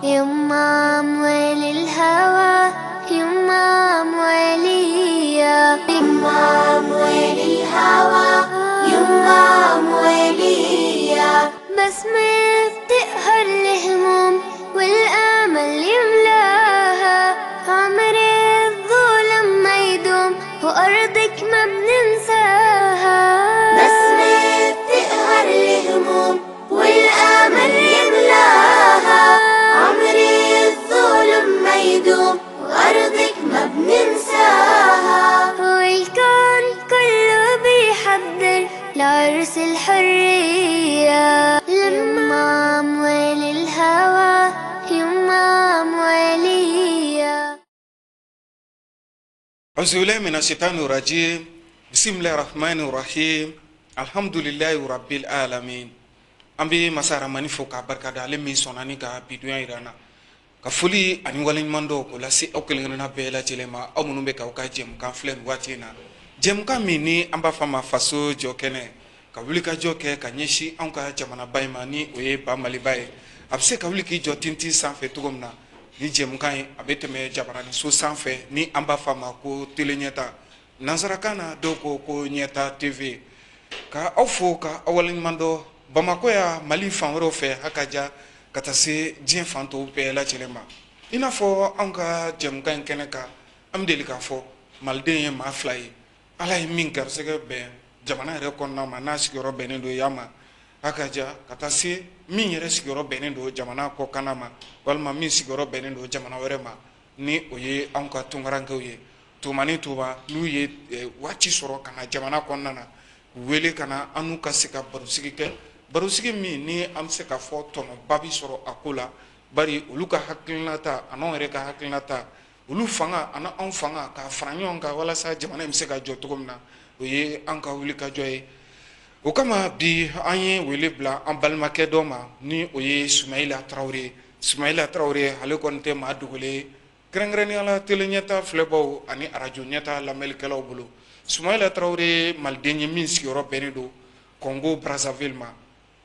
يما أموال الهوى يما أمواليا يما أموال الهوى يما أمواليا بسمة بتقهر الهموم والأمل يملاها عمر الظلم ما يدوم وأرضك ما بننساها بسمة بتقهر الهموم والأمل يملاها عمر الظلم ما يدوم وأرضك ما بننساها والكون كله بيحضر لعرس الحرية لما أموال الهوى يما أموالية. أعوذ بالله من الشيطان الرجيم. بسم الله الرحمن الرحيم. الحمد لله رب العالمين. An bɛ masa Ramani fo k'a barika da, ale min sɔnna ni ka bidunya yira an na, ka foli ani waleɲuman dɔw k'o lase aw kelen kelenna bɛɛ lajɛlen ma, aw minnu bɛ k'aw ka jɛmukan filɛ nin waati in na, jɛmukan min ni an b'a fɔ a ma Faso Jɔ Kɛnɛ, ka wuli ka jɔ kɛ ka ɲɛsin anw ka jamanaba in ma, ni o ye ba Maliba ye, a bɛ se ka wuli k'i jɔ tintin sanfɛ cogo min na. Ni jɛmukan in, a bɛ tɛmɛ jabaraninso sanfɛ ni an b'a fɔ a ma ko Tele Ɲɛta, nansarakan na dɔw ko ko Ɲɛta TV. Ka aw fo ka aw waleɲuman dɔn Bamakɔ yan, Mali fan wɛrɛw fɛ, ha ka ja ka taa se diɲɛ fan tɔw bɛɛ lajɛlen ma. I n'a fɔ anw ka jɛmukan in kɛnɛ kan, an bɛ deli k'a fɔ maliden ye maa fila ye. Ala ye min garisɛgɛ bɛn jamana yɛrɛ kɔnɔna ma, n'a sigiyɔrɔ bɛnnen don yan ma, ha ka ja ka taa se min yɛrɛ sigiyɔrɔ bɛnnen don jamana kɔkanna ma, walima min sigiyɔrɔ bɛnnen don jamana wɛrɛ ma, ni o ye anw ka tunkarankew ye. Tuma ni tuma, n'u ye waati sɔrɔ ka na jamana kɔnɔna na, wele ka na an n'u ka se ka barosigi kɛ, barosigi min ni an bɛ se ka fɔ tɔnɔba bi sɔrɔ a ko la, bari olu ka hakilinata an'anw yɛrɛ ka hakilinata, olu fanga ani anw fanga k'a fara ɲɔgɔn kan walasa jamana in bɛ se ka jɔ cogo min na, o ye an ka wulikajɔ ye. O kama bi, an ye wele bila an balimakɛ dɔ ma, ni o ye Sumayila Tarawele. Sumayila Tarawele, ale kɔni tɛ maa dogolen ye, kɛrɛnkɛrɛnnenya la Tele Ɲɛta filɛbaw ani arajo Ɲɛta lamɛnlikɛlaw bolo. Sumayila Tarawele ye maliden ye min sigiyɔrɔ bɛnnen don Congo Brazzaville ma.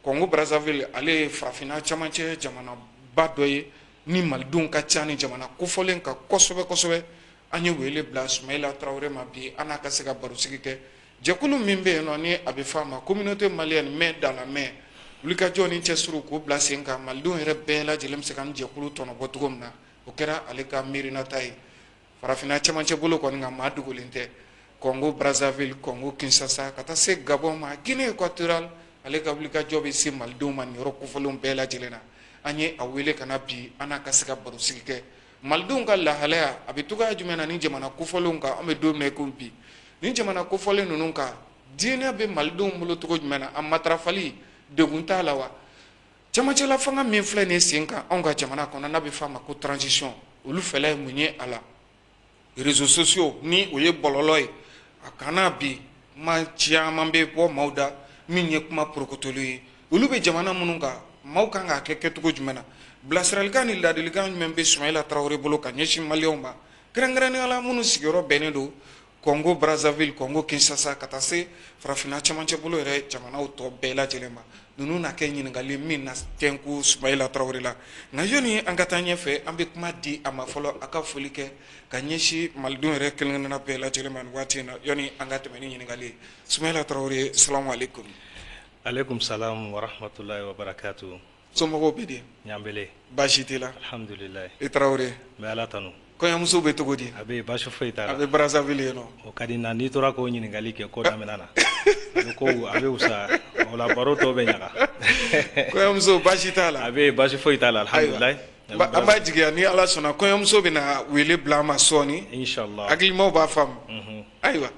Congo Brazzaville, ale ye farafinna camancɛ jamanaba dɔ ye ni malidenw ka ca ni jamana kofɔlen kan kosɛbɛ kosɛbɛ. An ye wele bila Sumayila Tarawele ma bi, an n'a ka se ka barosigi kɛ. Jɛkulu min bɛ yen nɔ ni a bɛ fɔ a ma Communauté malienne main dans la main, wulikajɔ ni cɛsiriw k'o bila sen kan, malidenw yɛrɛ bɛɛ lajɛlen bɛ se ka nin jɛkulu tɔnɔbɔ cogo min na, o kɛra ale ka miirinata ye. Farafinna camancɛ bolo kɔni ka maa dogolen tɛ, Congo Brazzaville, Congo Kinshasa, ka taa se Gabon ma, Guinée équatoriale, ale ka wulikajɔ bɛ se malidenw ma nin yɔrɔ kofɔlenw bɛɛ lajɛlen na. An ye a wele ka na bi, an n'a ka se ka barosigi kɛ malidenw ka lahalaya a bɛ cogoya jumɛn na ni jamana kofɔlenw kan. An bɛ don min na i ko bi, ni jamana kofɔlen ninnu kan, diinɛ bɛ malidenw bolo cogo jumɛn na? A matarafali degun t'a la wa? Camancɛla fanga min filɛ nin sen kan anw ka jamana kɔnɔ, n'a bɛ f'a ma ko transition, olu fɛla ye mun ye a la? Réseaux sociaux, ni o ye bɔlɔlɔ ye, a kana bi kuma caman bɛ bɔ maaw da min ye kuma porokotoli ye. Olu bɛ jamana minnu kan, maaw kan k'a kɛ kɛcogo jumɛn na? Bilasiralikan ni ladilikan jumɛn bɛ Sumayila Tarawele bolo ka ɲɛsin maliyɛnw ma, kɛrɛnkɛrɛnnenya la minnu sigiyɔrɔ bɛnnen don Congo Brazzaville, Congo Kinshasa, ka taa se farafinna camancɛ bolo yɛrɛ jamanaw tɔ bɛɛ lajɛlen ma? Ninnu na kɛ ɲininkali min na tɛnku Sumayila Tarawele la. Nka yɔni an ka taa ɲɛfɛ, an bɛ kuma di a ma fɔlɔ, a ka foli kɛ ka ɲɛsin malidenw yɛrɛ kelen-kelenna bɛɛ lajɛlen ma nin waati in na, yɔni an ka tɛmɛ ni ɲininkali ye. Sumayila Tarawele, salamu aleykum. Aleykum salam wa rahmatulahi wa barakatu. Somɔgɔw bɛ di? Ɲanbele. Baasi t'i la? Alhamdulilayi. I Tarawele. N bɛ Ala tanu. Kɔɲɔmuso bɛ cogo di? A bɛ yen, baasi foyi t'a la. A bɛ Brazzaville yen nɔ. O ka di n na, n'i tora k'o ɲininkali kɛ ko daminɛ na, a bɛ ko a bɛ wusa o la, baro tɔ bɛ ɲaga. Kɔɲɔmuso, baasi t'a la? A bɛ yen, baasi foyi t'a la, alhamdulilayi. An b'a jigiya ni Ala sɔnna, kɔɲɔmuso bɛna wele bila an ma sɔɔni. Inshallah. Hakilimaw b'a faamu. Ayiwa,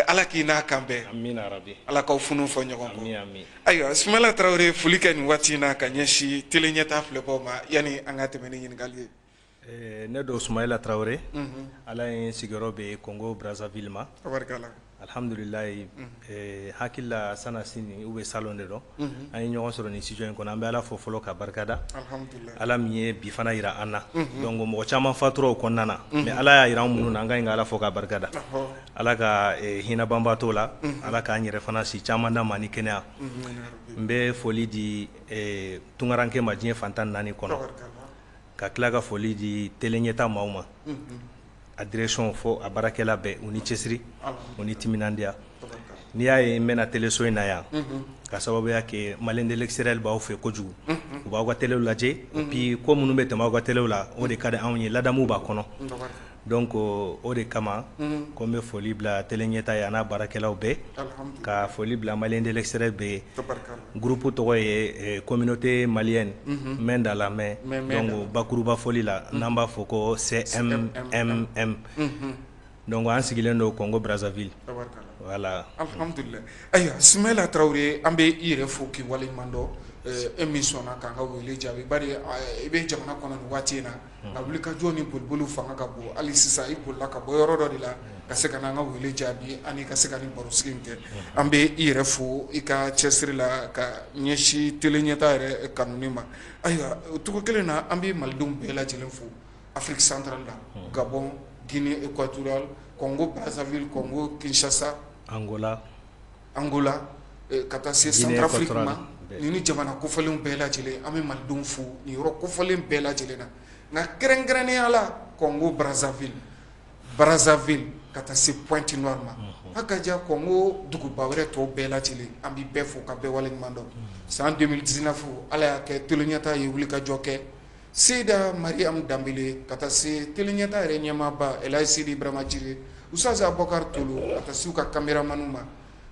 Ala k'i n'a kan bɛn. Amina rabi. Ala k'aw funu fɔ ɲɔgɔn kɔ. Ami ami. Ayiwa, Sumayila Tarawele, foli kɛ nin waati in na ka ɲɛsin Tele Ɲɛta filɛbaw ma, yanni an ka tɛmɛ ni ɲininkali ye. Ne don Sumayila Tarawele. Ala ye n sigiyɔrɔ bɛ Congo Brazzaville ma. Tabarikala. Alhamdulilayi, hakili la sana sini u bɛ salon de dɔn. An ye ɲɔgɔn sɔrɔ nin studio in kɔnɔ, an bɛ Ala fo fɔlɔ ka barikada. Alhamdulilayi. Ala min ye bi fana yira an na. Donc mɔgɔ caman fatura o kɔnɔna na. Mais Ala y'a yira an minnu na, an ka ɲi ka Ala fo ka barikada. Ala ka hinɛ banbaatɔ la, Ala k'an yɛrɛ fana si caman d'an ma ni kɛnɛya. N bɛ foli di tunkaranke ma diɲɛ fan 14 kɔnɔ. Ka tila ka foli di Télé Ɲɛta maaw ma, a direction fo a baarakɛla bɛɛ, u ni cɛsiri, u ni timinandiya. N'i y'a ye n bɛna téléso in na yan, ka sababuya kɛ Malien de l'extérieur b'aw fɛ kojugu, u b'aw ka téléw lajɛ et puis ko minnu bɛ tɛmɛ aw ka téléw la, o de ka di anw ye, ladamu b'a kɔnɔ. Donc o de kama ko n bɛ foli bila Télé Ɲɛta ye a n'a baarakɛlaw bɛɛ, ka foli bila Malien de l'extérieur bɛɛ ye. Groupe tɔgɔ ye communauté malienne main dans la main, donc bakuruba foli la n'an b'a fɔ ko CMMM. Donc an sigilen don Congo Brazzaville. Voilà. Alhamdulillah. Ayiwa, Sumayila Tarawele, an bɛ i yɛrɛ fo k'i waleɲuman dɔn, e min sɔnna k'an ka wele jaabi, bari i bɛ jamana kɔnɔ nin waati in na, nka wulikajɔ ni boliboliw fanga ka bon. Hali sisan i bolila ka bɔ yɔrɔ dɔ de la ka se ka n'an ka wele jaabi ani ka se ka nin barosigi in kɛ. An bɛ i yɛrɛ fo i ka cɛsiri la ka ɲɛsin Télé Ɲɛta yɛrɛ kanuni ma. Ayiwa, o cogo kelen na, an bɛ malidenw bɛɛ lajɛlen fo Afrique centrale la, Gabon, Guinée équatoriale, Congo Brazzaville, Congo Kinshasa, Angola, Angola, ka taa se Centrafrique ma, ni jamana kofɔlenw bɛɛ lajɛlen, an bɛ malidenw fo nin yɔrɔ kofɔlen bɛɛ lajɛlen na, nka kɛrɛnkɛrɛnnenya la Congo Brazzaville, Brazzaville ka taa se Pointe Noire ma, a ka ja Congo duguba wɛrɛ tɔw bɛɛ lajɛlen, an bɛ bɛɛ fo ka bɛɛ waleɲuman dɔn. San 2019, Ala y'a kɛ Télé Ɲɛta ye wulikajɔ kɛ, Seyida Mariam Danbele, ka taa se Télé Ɲɛta yɛrɛ ɲɛmaaba Elayi Sidi Ibrahima Jire, Ustaz Abubakar Tolo, ka taa se u ka caméramanw ma,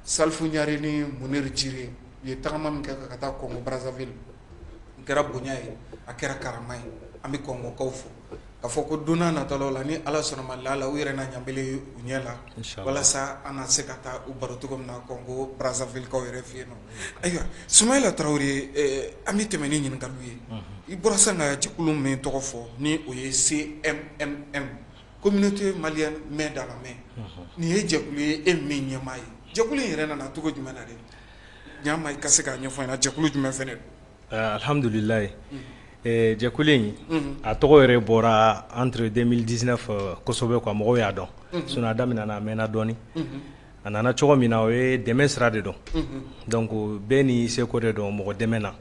Salifu Ɲare ni Munir Jire, u ye tagama min kɛ ka taa Congo Brazzaville, a kɛra bonya ye, a kɛra karama ye. An bɛ Kɔngokaw fo ka fɔ ko don nata la, ni Ala sɔnna ma, la u yɛrɛ na ɲanbele u ɲɛ la, walasa an na se ka taa u baro cogo min na Congo Brazzavillekaw yɛrɛ fɛ yen nɔ. Ayiwa, Sumayila Tarawele, an bɛ tɛmɛ ni ɲininkaliw ye. I bɔra sisan ka jɛkulu min tɔgɔ fɔ, ni o ye CMMM, communauté malienne main dans la main, nin ye jɛkulu ye e min ɲɛmaa ye. Jɛkulu in yɛrɛ nana cogo jumɛn na dɛ? Ɲama i ka se k'a ɲɛfɔ ɲɛna, jɛkulu jumɛn fɛnɛ don? Alhamdulilayi, jɛkulu in, a tɔgɔ yɛrɛ bɔra entre 2019 kosɛbɛ quoi, mɔgɔw y'a dɔn. Sinon a daminɛna, a mɛnna dɔɔni. A nana cogo min na, o ye dɛmɛ sira de don. Donc bɛɛ n'i seko de don mɔgɔ dɛmɛ na.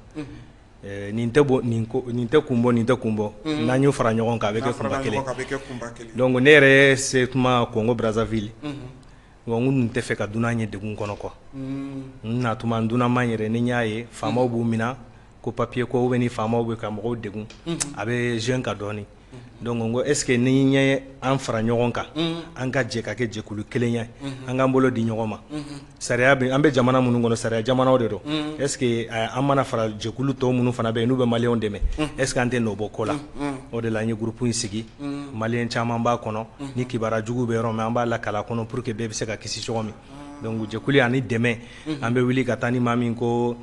Nin tɛ bɔ nin nin tɛ kun bɔ, nin tɛ kun bɔ, n'an y'o fara ɲɔgɔn kan, a bɛ kɛ kunba kelen. Donc ne yɛrɛ se tuma Congo Brazzaville, bon, n tun tɛ fɛ ka dunan ye degun kɔnɔ quoi. N na tuma n dunanma yɛrɛ, ni n y'a ye faamaw b'u minɛ ko papier ko ou ni faamaw bɛ ka mɔgɔw degun, a bɛ gêne ka dɔɔni. Donc n ko est ce que ni n ye an fara ɲɔgɔn kan, an ka jɛ ka kɛ jɛkulu kelen ye, an k'an bolo di ɲɔgɔn ma, sariya bɛ an bɛ jamana minnu kɔnɔ, sariya jamanaw de don, est ce que an mana fara jɛkulu tɔw minnu fana bɛ yen n'u bɛ maliyɛnw dɛmɛ, est ce que an tɛ nɔ bɔ ko la? O de la an ye groupe in sigi. Maliyɛn caman b'a kɔnɔ. Ni kibaruya jugu bɛ yɔrɔ min, an b'a lakala kɔnɔ pour que bɛɛ bɛ se ka kisi cogo min. Donc jɛkulu ani dɛmɛ, an bɛ wuli ka taa ni maa min ko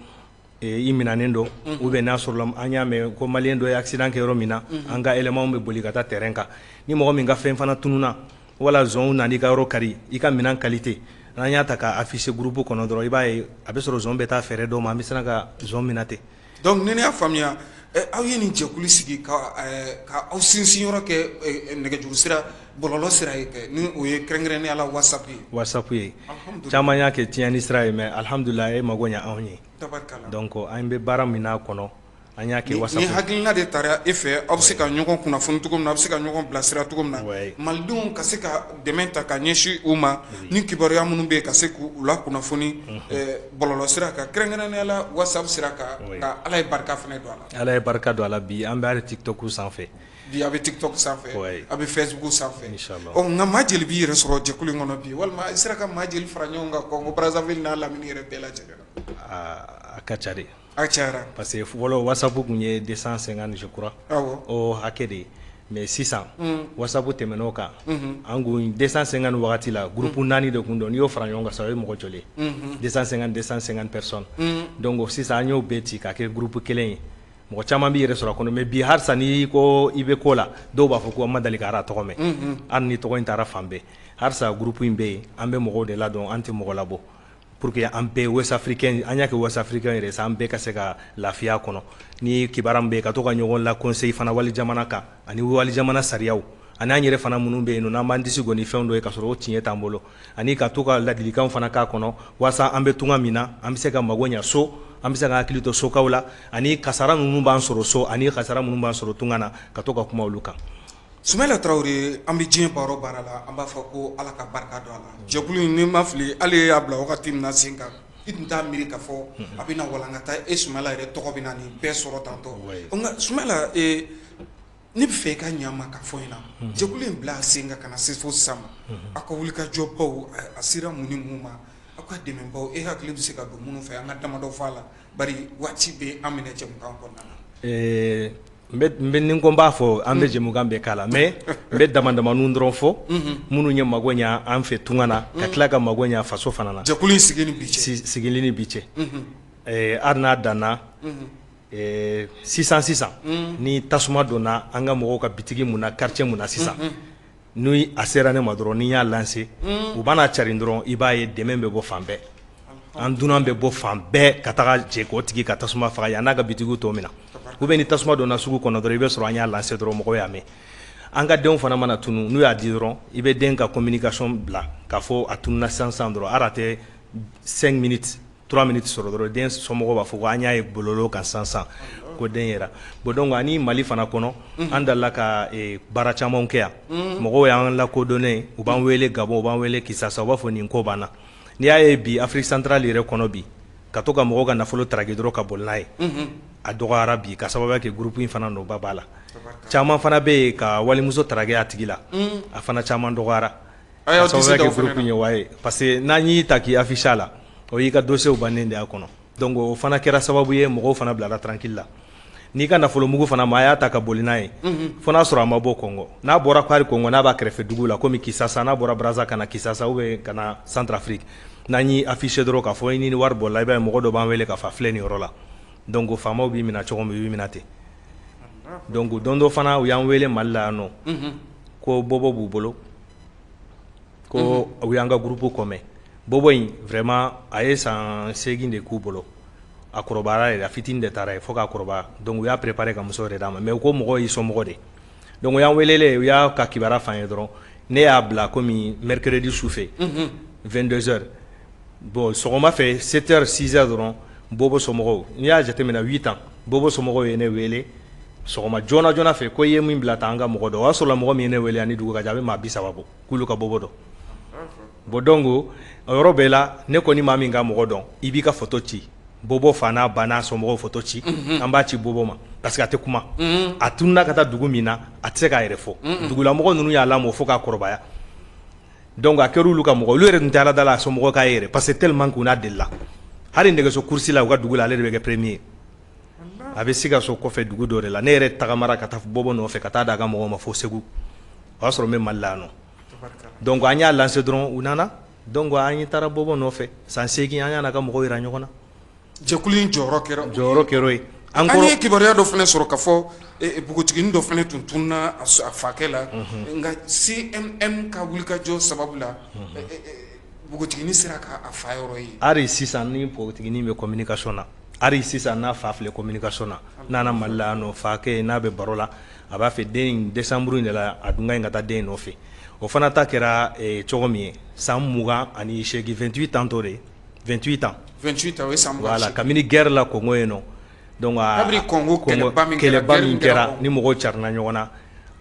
i minɛnen don, ou bien n'a sɔrɔ an y'a mɛn ko maliyɛn dɔ ye accident kɛ yɔrɔ min na, an ka éléments bɛ boli ka taa terrain kan. Ni mɔgɔ min ka fɛn fana tununna, wala zon nana i ka yɔrɔ kari, i ka minɛn qualité, n'an y'a ta k'a afficher groupe kɔnɔ dɔrɔn, i b'a ye a bɛ sɔrɔ zon bɛ taa fɛɛrɛ dɔw ma, an bɛ siran ka zon minɛ ten. Donc ni ne y'a faamuya, aw ye nin jɛkulu sigi ka aw sinsin yɔrɔ kɛ nɛgɛjuru sira, bɔlɔlɔ sira ye kɛ, ni o ye kɛrɛnkɛrɛnnenya la WhatsApp ye. WhatsApp ye. Caman y'a kɛ tiɲɛni sira ye, mais alhamdulilah, e mago ɲɛ anw ye. Donc an bɛ baara min n'a kɔnɔ, an y'a kɛ WhatsApp. Ni hakilina de taara e fɛ, aw bɛ se ka ɲɔgɔn kunnafoni cogo min na, aw bɛ se ka ɲɔgɔn bilasira cogo min na, malidenw ka se ka dɛmɛ ta ka ɲɛsin u ma, ni kibaruya minnu bɛ yen, ka se k'u la kunnafoni bɔlɔlɔ sira kan, kɛrɛnkɛrɛnnenya la WhatsApp sira kan. Nka Ala ye barika fana don a la. Ala ye barika don a la. Bi an bɛ hali TikTok sanfɛ. Bi a bɛ TikTok sanfɛ, a bɛ Facebook sanfɛ. Ɔ, nka maa jeli b'i yɛrɛ sɔrɔ jɛkulu in kɔnɔ bi, walima i sera ka maa jeli fara ɲɔgɔn kan Congo Brazzaville n'a lamini yɛrɛ bɛɛ lajɛlen na? A ka ca de. A cayara. Parce que fɔlɔ WhatsApp tun ye 250, je crois, o hakɛ de ye, mais sisan WhatsApp tɛmɛn'o kan. An kun 250 wagati la, groupe naani de kun don. N'i y'o fara ɲɔgɔn kan sisan, o ye mɔgɔ joli ye? 250, 250 personnes. Donc sisan an y'o bɛɛ ci k'a kɛ groupe kelen ye. Mɔgɔ caman b'i yɛrɛ sɔrɔ a kɔnɔ, mais bi halisa n'i ko i bɛ ko la, dɔw b'a fɔ ko an ma deli ka tɔgɔ mɛn. Hali ni tɔgɔ in taara fan bɛɛ, halisa groupe in bɛ yen. An bɛ mɔgɔw de ladɔn, an tɛ mɔgɔ labɔ, pour que an bɛɛ Ouest africain, an y'a kɛ Ouest africain yɛrɛ sa, an bɛɛ ka se ka lafiya kɔnɔ. Ni kibaruya min bɛ yen, ka to ka ɲɔgɔn la conseil fana wali jamana kan ani wali jamana sariyaw, ani an yɛrɛ fana minnu bɛ yen nɔ, n'an b'an disi gosi ni fɛn dɔ ye ka sɔrɔ o tiɲɛ t'an bolo, ani ka to ka ladilikanw fana k'a kɔnɔ, walasa an bɛ tunga min na, an bɛ se ka mago ɲɛ so. an bɛ se ka hakili to sokaw la, ani kasara ninnu b'an sɔrɔ so, ani kasara minnu b'an sɔrɔ tunga na, ka to ka kuma olu kan. Sumayila Tarawele, an bɛ diɲɛ baara o baara la, an b'a fɔ ko Ala ka barika don a la. Jɛkulu in, ni ma fili, hali e y'a bila wagati min na sen kan, i tun t'a miiri k'a fɔ a bɛna walankata, e Sumayila yɛrɛ tɔgɔ bɛ na nin bɛɛ sɔrɔ tantɔ. Nka Sumayila, ne bɛ fɛ i ka ɲa ma ka fɔ n ɲɛna, jɛkulu in bila sen kan ka na se fo sisan ma, aw ka wulikajɔbaw a sera mun ni mun ma, aw ka dɛmɛbaw, e hakili bɛ se ka don minnu fɛ, an ka damadɔ fɔ a la, bari waati bɛ an minɛ jɛmukan kɔnɔna na. N bɛ ni ko n b'a fɔ, an bɛ jɛmukan bɛɛ k'a la, mais n bɛ dama damani dɔrɔn fɔ minnu ye mago ɲɛ an fɛ tunga na, ka tila ka mago ɲɛ faso fana na. Jɛkulu in sigi ni bi cɛ. Sigili ni bi cɛ, hali n'a danna sisan sisan, ni tasuma donna an ka mɔgɔw ka bitigi mun na, quartier mun na sisan, ni a sera ne ma dɔrɔn, ni y'a lancer, u b'a carin dɔrɔn, i b'a ye dɛmɛ bɛ bɔ fan bɛɛ, an dunan bɛ bɔ fan bɛɛ ka taga jɛ k'o tigi ka tasuma faga yan n'a ka bitigiw tɔ min na. U bɛ ni tasuma donna sugu kɔnɔ dɔrɔn, i bɛ sɔrɔ an y'a lancer dɔrɔn, mɔgɔw y'a mɛn. An ka denw fana mana tunu, n'u y'a di dɔrɔn, i bɛ den ka communication bila k'a fɔ a tununa sisan sisan dɔrɔn, hali a tɛ 5 minutes, 3 minutes sɔrɔ dɔrɔn, den somɔgɔw b'a fɔ ko an y'a ye bɔlɔlɔ kan sisan sisan, ko den yera. Bon, donc ani Mali fana kɔnɔ, an delila ka baara caman kɛ yan, mɔgɔw y'an lakodɔnnen, u b'an wele Gabon, u b'an wele Kinshasa, u b'a fɔ nin ko b'an na. N'i y'a ye bi, Afrique centrale yɛrɛ kɔnɔ bi, ka to ka mɔgɔw ka nafolo taraki dɔrɔn ka boli n'a ye, a dɔgɔyara bi, ka sababu kɛ groupe in fana nɔba b'a la. Caman fana bɛ yen ka walimuso taraki a tigi la, a fana caman dɔgɔyara ka sababu kɛ groupe in ye. Waye, parce que n'an y'i ta k'i afficher a la, o y'i ka dossier bannen de y'a kɔnɔ. Donc o fana kɛra sababu ye, mɔgɔw fana bilara tranquille la. N'i ka nafolo mugu fana, maa y'a ta ka boli n'a ye, fo n'a sɔrɔ a ma bɔ Kɔngɔ, n'a bɔra hali Kɔngɔ, n'a b'a kɛrɛfɛ dugu la komi Kinshasa, n'a bɔra Brazza ka na Kinshasa ou bien ka na Centrafrique, n'an y'i afficher dɔrɔn k'a fɔ i ni wari bɔra, i b'a ye mɔgɔ dɔ b'an wele k'a fɔ a filɛ nin yɔrɔ la. Donc faamaw b'i minɛ cogo min, i b'i minɛ ten. Donc don dɔ fana, u y'an wele Mali la yan nɔ, ko bɔbɔ b'u bolo, ko u y'an ka groupe kɔmɛ. Bɔbɔ in vraiment, a ye san 8 de k'u bolo, a kɔrɔbayara yɛrɛ, a fitinin de taara ye fo k'a kɔrɔbaya. Donc u y'a préparé ka muso yɛrɛ d'a ma, mais u ko mɔgɔw y'i somɔgɔ de. Donc u y'an welelen, u y'a ka kibaruya f'an ye dɔrɔn, ne y'a bila komi mercredi su fɛ 22 heures. Bon, sɔgɔma fɛ 7 heures, 6 heures dɔrɔn, bɔbɔ somɔgɔw, n'i y'a jateminɛ 8 ans, bɔbɔ somɔgɔw ye ne wele sɔgɔma joona joona fɛ ko i ye min bila tan, an ka mɔgɔ dɔ. O y'a sɔrɔ mɔgɔ min ye ne wele ani dugu ka jan, a bɛ maa 30 bɔ, k'olu ka bɔbɔ dɔn. Bon, donc o yɔrɔ bɛɛ la, ne kɔni, maa min ka mɔgɔ dɔn, i b'i ka photo ci, bɔbɔ fa n'a ba n'a somɔgɔw photo ci, an b'a ci bɔbɔ ma, parce que a tɛ kuma. A tununa ka taa dugu min na, a tɛ se k'a yɛrɛ fɔ. Dugulamɔgɔ ninnu y'a lamɔ fo k'a kɔrɔbaya. Donc a kɛra olu ka mɔgɔ, olu yɛrɛ tun tɛ Ala da la a somɔgɔ k'a ye yɛrɛ, parce que tellement k'u n'a delila. Hali nɛgɛso course la, u ka dugu la, ale de bɛ kɛ premier. A bɛ Sikaso kɔfɛ dugu dɔ de la. Ne yɛrɛ tagamara ka taa bɔbɔ nɔfɛ, ka taa d'a ka mɔgɔw ma fo Segu. O y'a sɔrɔ n bɛ Mali la yan nɔ. Donc an y'a lancer dɔrɔn, u nana. Donc an taara bɔbɔ nɔfɛ san 8, an y'a n'a ka mɔgɔw yira ɲɔgɔn na. Jɛkulu in jɔyɔrɔ kɛra jɔyɔrɔ kɛra o ye. An ye kibaruya dɔ fana sɔrɔ ka fɔ npogotiginin dɔ fana tun tununna a fakɛ la, nka CMM ka wulikajɔ sababu la, npogotiginin sera k'a fa yɔrɔ ye. Hali sisan ni npogotiginin bɛ communication na, hali sisan n'a fa filɛ communication na, n'a na Mali la yan nɔ, fakɛ n'a bɛ baro la, a b'a fɛ den in décembre in de la, a dun ka ɲi ka taa den nɔfɛ. O fana ta kɛra cogo min ye, san 28, 28 ans t'o de 28 ans. 28 ans, o ye san Voilà, kabini guerre la Congo yen nɔ. Donc kabini Congo kɛlɛba min kɛra, ni mɔgɔw carina ɲɔgɔn na,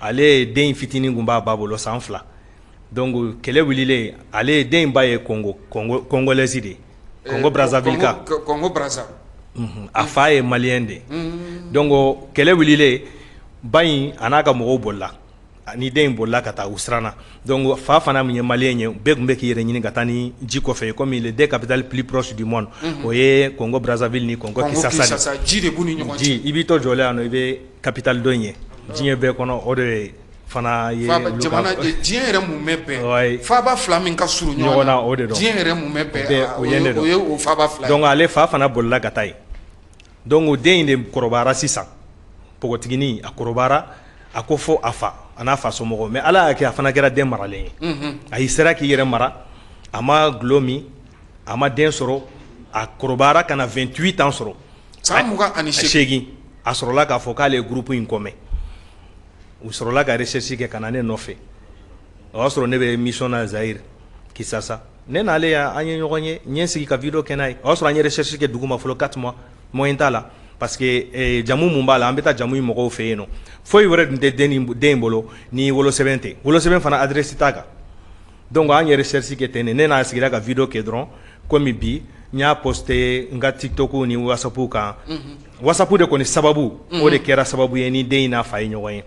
ale den fitinin tun b'a ba bolo san 2. Donc kɛlɛ wulilen, ale den ba ye Congo congolaise de ye, Congo Brazzaville ka. Congo Brazza. A fa ye malien de ye. Donc kɛlɛ wulilen, ba in a n'a ka mɔgɔw bolila, ni den in bolila ka taa, u siranna. Donc fa fana min ye malien ye, bɛɛ tun bɛ k'i yɛrɛ ɲini ka taa ni ji kɔfɛ, comme les deux capitales plus proches du monde, o ye Congo Brazzaville ni Congo Kinshasa. Ji de b'u ni ɲɔgɔn cɛ. Ji, i b'i tɔ jɔlen yan nɔ, i bɛ capitale dɔ in ye diɲɛ bɛɛ kɔnɔ, o de ye fana ye. Jamana diɲɛ yɛrɛ mun bɛɛ faaba fila min ka surun ɲɔgɔn na, o de don. Diɲɛ yɛrɛ mun bɛɛ, o ye de o ye o faaba fila. Donc ale fa fana bolila ka taa yen. Donc o den in de kɔrɔbayara sisan, npogotiginin a kɔrɔbayara, a ko fo a fa a n'a fa somɔgɔw. Mais Ala y'a kɛ, a fana kɛra den maralen ye. A y'i sera k'i yɛrɛ mara, a ma dɔlɔ min, a ma den sɔrɔ. A kɔrɔbayara ka na 28 ans sɔrɔ. San 28. A sɔrɔla k'a fɔ k'ale ye groupe in kɔmɛ. U sɔrɔla ka recherche kɛ ka na ne nɔfɛ. O y'a sɔrɔ ne bɛ mission na Zaïre, Kinshasa. Ne n'ale an ye ɲɔgɔn ye, n ye sigi ka vidéo kɛ n'a ye. O y'a sɔrɔ an ye recherche kɛ dugu ma fɔlɔ 4 mois, moyen t'a la parce que jamu mun b'a la, an bɛ taa jamu in mɔgɔw fɛ yen nɔ. Foyi wɛrɛ tun tɛ den in bolo ni wolosɛbɛn tɛ. Wolosɛbɛn fana adresse t'a kan. Donc an ye recherche kɛ ten de. Ne n'a sigira ka vidéo kɛ dɔrɔn, komi bi n y'a posté n ka TikTok ni WhatsApp kan. WhatsApp de kɔni sababu, o de kɛra sababu ye ni den in n'a fa ye ɲɔgɔn ye.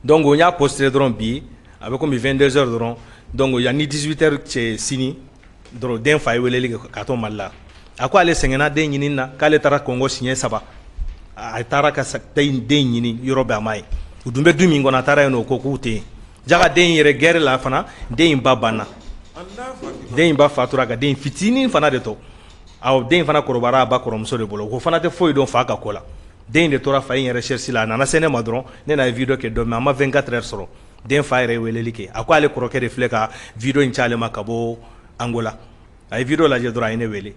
Donc n y'a posté dɔrɔn bi, a bɛ komi 22 heures dɔrɔn. Donc yanni 18 heures cɛ sini dɔrɔn, den fa ye weleli kɛ ka to Mali la. A ko ale sɛgɛnna den ɲini na, k'ale taara Kɔngɔ siɲɛ 3. A taara ka den ɲini yɔrɔ bɛɛ, a ma ye. U dun bɛ du min kɔnɔ, a taara yen nɔ, o ko k'u tɛ yen. Jaga den in yɛrɛ guerre la fana, den in ba banna. Den in ba fatura ka den fitinin fana de to. Awɔ, den in fana kɔrɔbayara a ba kɔrɔmuso de bolo. O fana tɛ foyi dɔn fa ka ko la. Den in de tora fa in recherche la. A nana se ne ma dɔrɔn, ne n'a ye vidéo kɛ don min, a ma 24 heures sɔrɔ, den fa yɛrɛ ye weleli kɛ. A ko ale kɔrɔkɛ de filɛ ka vidéo in ci ale ma ka bɔ Angola. A ye vidéo lajɛ dɔrɔn, a ye ne wele.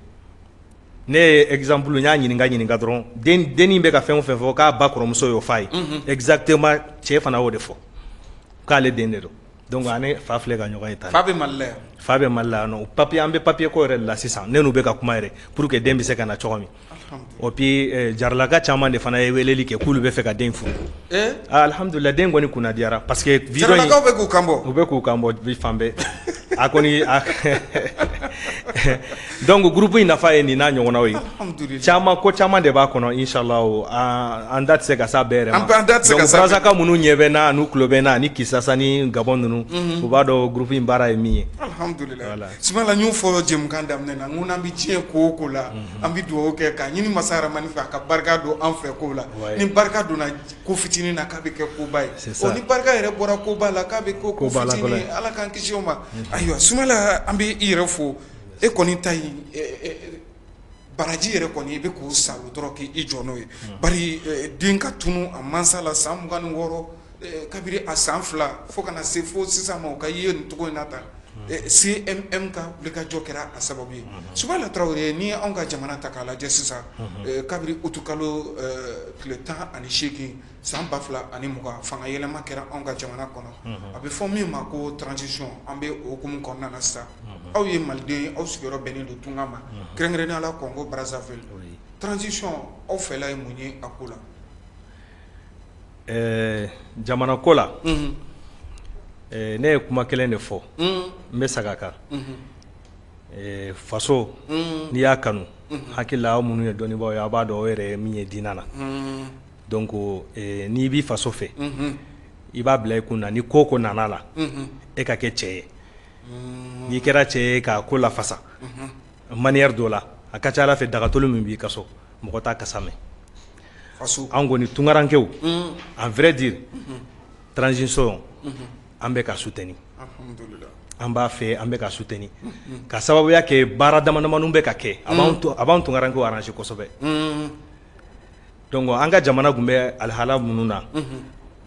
Ne ye exemple, n y'a ɲininka dɔrɔn, dennin bɛ ka fɛn o fɛn fɔ k'a ba kɔrɔmuso y'o f'a ye, exactement cɛ fana y'o de fɔ k'ale den de don. Donc ani fa filɛ ka ɲɔgɔn ye tan. Fa bɛ Mali la yan? Fa bɛ Mali la yan nɔ. Papier, an bɛ papier ko yɛrɛ de la sisan. Ne n'u bɛ ka kuma yɛrɛ pour que den bɛ se ka na cogo min. Et puis jaralaka caman de fana ye weleli kɛ k'olu bɛ fɛ ka den furu. Alhamdulillah, den kɔni kunna diyara parce que vidéo in, jaralakaw bɛ k'u kan bɔ. U bɛ k'u kan bɔ bi fan bɛɛ. A kɔni, donc groupe in nafa ye nin n'a ɲɔgɔnnaw ye. Caman ko caman de b'a kɔnɔ, inshallah, an da tɛ se ka s'a bɛɛ yɛrɛ ma. An da tɛ se ka s'a bɛɛ. Donc Brazza minnu ɲɛ bɛ n na, n'u tulo bɛ n na, ani Kisasa ni Gabon ninnu, u b'a dɔn groupe in baara ye min ye. Alhamdulillah. Sumala, n y'o fɔ jɛmukan daminɛ na, n ko n'an bɛ diɲɛ ko o ko la, an bɛ dugawu kɛ k'a ɲini masa Rahamani fɛ a ka barika don an fɛ kow la. Ni barika donna ko fitinin na, k'a bɛ kɛ koba ye. Ɔ, ni barika yɛrɛ bɔra koba la, k'a bɛ kɛ ko fitinin ye. Ala k'an kisi o ma. Ayiwa Sumala, an bɛ i yɛrɛ fo. E kɔni ta in baraji yɛrɛ kɔni, i bɛ k'o salo dɔrɔn k'i jɔ n'o ye. Bari den ka tunu a mansa la san 26, kabini a san 2 fo ka na se fo sisan ma, o ka ye nin cogo in na tan, CMM ka wulikajɔ kɛra a sababu ye. Sumala Tarawele, ni anw ka jamana ta k'a lajɛ sisan, kabini utukalo tile 18 san 2020, fanga yɛlɛma kɛra anw ka jamana kɔnɔ, a bɛ fɔ min ma ko transition. An bɛ o hukumu kɔnɔna na sisan. Aw ye maliden ye, aw sigiyɔrɔ bɛnnen don tunga ma, kɛrɛnkɛrɛnnenya la Congo Brazzaville. Transition, aw fɛla ye mun ye a ko la? Jamana ko la, ne ye kuma kelen de fɔ, n bɛ segin a kan. Faso, n'i y'a kanu, hakili la aw minnu ye dɔnnibaaw ye, aw b'a dɔn o yɛrɛ ye min ye diinɛ na. Donc n'i b'i faso fɛ, i b'a bila i kun na ni ko ko nana la, e ka kɛ cɛ ye. N'i kɛra cɛ ye k'a ko lafasa manière dɔ la, a ka ca Ala fɛ, dagatolu min b'i ka so, mɔgɔ t'a kasa mɛn. An kɔni tunkarankew, en vrai dire, transition, an bɛ ka soutenir, an b'a fɛ, an bɛ ka soutenir ka sababuya kɛ baara dama damani bɛ ka kɛ, a b'an tunkarankew arranger kosɛbɛ. Donc an ka jamana tun bɛ alihala minnu na,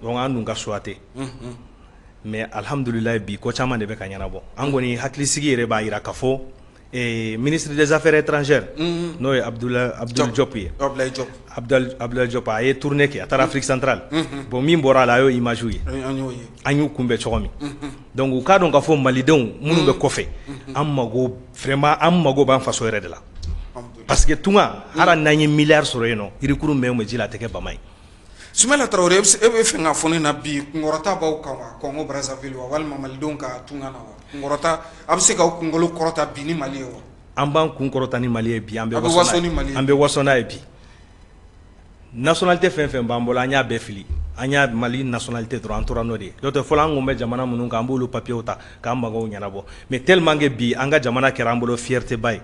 donc an dun ka choix tɛ, mais alhamdulilayi, bi ko caman de bɛ ka ɲɛnabɔ. An kɔni hakilisigi yɛrɛ b'a jira ka fɔ ministre des Affaires étrangères, n'o ye Abdoul Diop ye, Abdoulaye Diop, a ye tournée kɛ, a taara Afrique centrale. Bon, min bɔra a la, a y'o image ye, an y'u kunbɛn cogo min. Donc u k'a dɔn k'a fɔ malidenw minnu bɛ kɔfɛ, an mago vraiment, an mago b'an faso yɛrɛ de la, parce que tunga, hali n'an ye miliyari sɔrɔ yen nɔ, yirikuru mɛn o ji la, a tɛ kɛ bama ye. Sumala Tarawele, e bɛ fɛ k'a fɔ ne na bi, kunkɔrɔta b'aw kan wa Congo Brazzaville wa, walima malidenw ka tunga na wa? Kunkɔrɔta, a bɛ se k'aw kunkolo kɔrɔta bi ni Mali ye wa? An b'an kun kɔrɔta ni Mali ye bi, an bɛ waso ni Mali ye, an bɛ waso n'a ye bi. Nationalité fɛn fɛn b'an bolo, an y'a bɛɛ fili, an y'a Mali nationalité dɔrɔn, an tora n'o de ye. N'o tɛ, fɔlɔ an kun bɛ jamana minnu kan, an b'olu papiers ta k'an magow ɲɛnabɔ, mais tellement que bi an ka jamana kɛra an bolo fierté ba ye,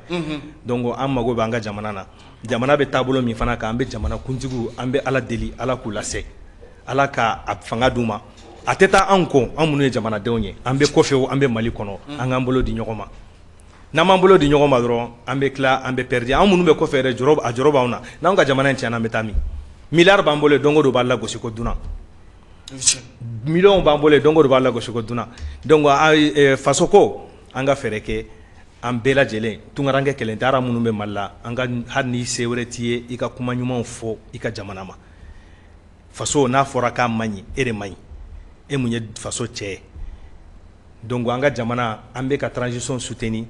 donc an mago bɛ an ka jamana na. Jamana bɛ taabolo min fana kan, an bɛ jamana kuntigiw, an bɛ Ala deli, Ala k'u lase, Ala ka a fanga d'u ma. A tɛ taa anw kɔ, an minnu ye jamanadenw ye, an bɛ kɔfɛ o, an bɛ Mali kɔnɔ, an k'an bolo di ɲɔgɔn ma. N'an m'an bolo di ɲɔgɔn ma dɔrɔn, an bɛ tila, an bɛ perdu. An minnu bɛ kɔfɛ yɛrɛ, jɔrɔ, a jɔrɔ b'anw na. N'anw ka jamana in tiɲɛna, an bɛ taa min? Miliyari b'an bolo, don o don b'a lagosi ko dunan. Miliyɔnw b'an bolo, don o don b'a lagosi ko dunan. Donc faso ko, an ka fɛɛrɛ kɛ an bɛɛ lajɛlen. Tunkarankɛ kelen tɛ, minnu bɛ Mali la, an ka, hali ni se wɛrɛ t'i ye, i ka kuma ɲumanw fɔ i ka jamana ma. Faso n'a fɔra k'a man ɲi, e de man ɲi. E mun ye faso cɛ ye? Donc an ka jamana, an bɛ ka transition soutenir.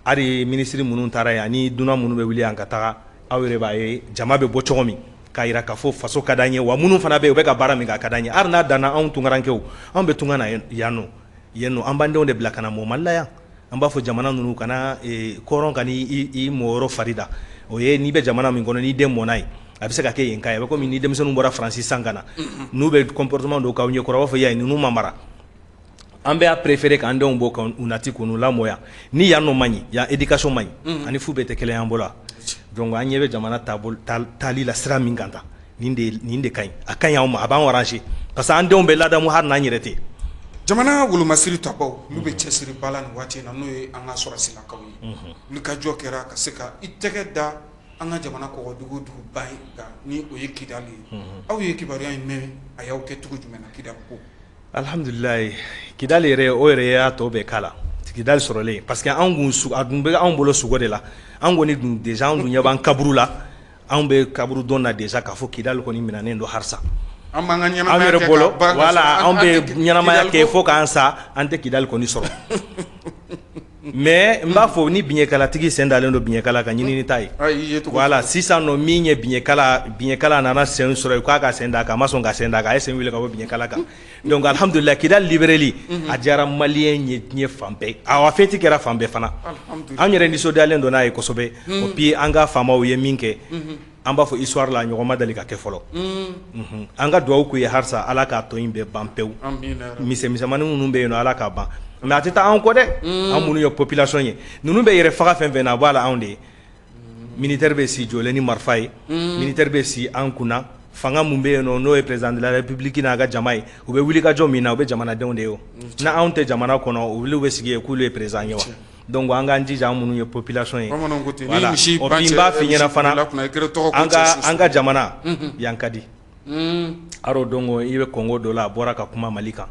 Hali minisiri minnu taara yen ani dunan minnu bɛ wuli yan ka taga, aw yɛrɛ b'a ye jama bɛ bɔ cogo min k'a jira k'a fɔ faso ka d'an ye. Wa minnu fana bɛ yen, u bɛ ka baara min kɛ, a ka d'an ye. Hali n'a danna anw tunkarankɛw, anw bɛ tunga na yan nɔ, yen nɔ, an b'an denw de bila ka na mɔ Mali la yan. An b'a fɔ jamana ninnu kana kɔrɔn ka i mɔyɔrɔ fari da. O ye n'i bɛ jamana min kɔnɔ, n'i den mɔna yen, a bɛ se ka kɛ yen ka ye. A bɛ komi ni denmisɛnninw bɔra Faransi san ka na, n'u bɛ comportement dɔw k'aw ɲɛkɔrɔ, a b'a fɔ ya ninnu ma mara. An bɛ y'a préféré k'an denw bɔ k'u nati k'u lamɔ yan. Ni yan nɔ man ɲi, yan éducation man ɲi, ani fu bɛɛ tɛ kelen y'an bolo. Donc an ɲɛ bɛ jamana taali la sira min kan tan, nin de ka ɲi, a ka ɲi anw ma, a b'an arranger, parce que an denw bɛ ladamu hali n'an yɛrɛ tɛ. Jamana wolomasiri tabaw, n'u bɛ cɛsiri ba la nin waati in na, n'o ye an ka sɔrɔdasilakaw ye, wulikajɔ kɛra ka se ka i tɛgɛ da an ka jamana kɔgɔdugu duguba in kan, ni o ye Kidali ye. Aw ye kibaruya in mɛn, a y'aw kɛ cogo jumɛn na Kidali ko? Alhamdulilayi, Kidali yɛrɛ, o yɛrɛ y'a tɔ bɛɛ k'a la. Kidali sɔrɔlen, parce que anw kun a dun bɛ anw bolo sogo de la. An kɔni dun déjà, anw dun ɲɛ b'an kaburu la, anw bɛ kaburu dɔn na déjà k'a fɔ Kidali kɔni minɛnen don halisa. An b'an ka ɲɛnamaya kɛ bolo, voilà, anw bɛ ɲɛnamaya kɛ fo k'an sa, an tɛ Kidali kɔni sɔrɔ. Mais n b'a fɔ, ni biɲɛkalatigi sen dalen don biɲɛkala ka ɲinini ta ye, voilà. Sisan nɔ, min ye biɲɛkala, biɲɛkala nana sen sɔrɔ k'a ka sen d'a kan, a ma sɔn ka sen d'a kan, a ye sen wuli ka bɔ biɲɛkala kan. Donc alhamdulillah, Kidali libéréli a diyara malien ye diɲɛ fan bɛɛ. Awa, fête kɛra fan bɛɛ fana. An yɛrɛ nisɔndiyalen don n'a ye kosɛbɛ. Et puis an ka faamaw ye min kɛ, an b'a fɔ histoire la, ɲɔgɔn ma deli ka kɛ fɔlɔ. An ka dugawu k'u ye halisa, Ala k'a tɔ in bɛɛ ban pewu. Misɛnmisɛnmanin minnu bɛ yen nɔ, Ala k'a ban. Mais a tɛ taa anw kɔ dɛ, an minnu ye population ye. Ninnu bɛ yɛrɛ faga fɛn fɛn na, a b'a la anw de ye. Militaire bɛ si jɔlen ni marifa ye, militaire bɛ si an kunna. Fanga mun bɛ yen nɔ, n'o ye président de la république n'a ka jama ye, u bɛ wuli ka jɔ min na, u bɛ jamanadenw de ye. O n'anw tɛ jamana kɔnɔ, u wuli bɛ sigi yen k'olu ye président ye wa? Donc an k'an jija, an minnu ye population ye. Voilà, et puis n b'a f'i ɲɛna fana, an ka jamana yan ka di. Aro donc i bɛ Congo dɔ la, a bɔra ka kuma Mali kan,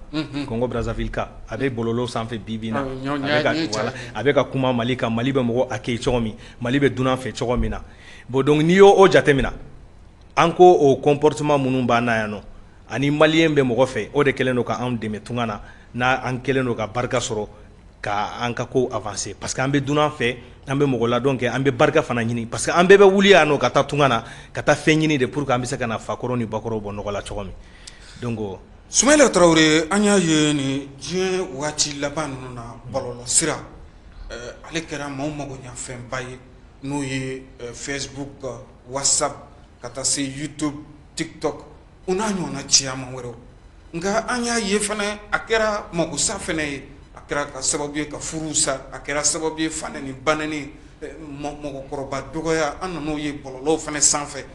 Congo Brazzaville kan, a bɛ bɔlɔlɔ sanfɛ bi bi in na, a bɛ ka kuma Mali kan, Mali bɛ mɔgɔ accueillir cogo min, Mali bɛ dunan fɛ cogo min na. Bon, donc n'i y'o o jateminɛ, an ko o comportement minnu b'an na yan nɔ, ani malien bɛ mɔgɔ fɛ, o de kɛlen don ka anw dɛmɛ tunga na, n'an kɛlen don ka barika sɔrɔ ka an ka ko avancer, parce que an bɛ dunan fɛ, an bɛ mɔgɔ ladɔn kɛ, an bɛ barika fana ɲini, parce que an bɛɛ bɛ wuli yan nɔ ka taa tunga na, ka taa fɛn ɲini de pour que an bɛ se ka na fakɔrɔ ni bakɔrɔ bɔ nɔgɔ la cogo min. Donc Sumayila Tarawele, an y'a ye nin diɲɛ waati laban ninnu na, bɔlɔlɔ sira, ale kɛra maaw magoɲafɛnba ye, n'o ye Facebook, WhatsApp, ka taa se YouTube, TikTok, o n'a ɲɔgɔnna caman wɛrɛw. Nka an y'a ye fana, a kɛra magosa fana ye, a kɛra ka sababu ye ka furu sa, a kɛra sababu ye fa ni banɛni, mɔgɔkɔrɔba dɔgɔya. An nan'o ye bɔlɔlɔw fana sanfɛ.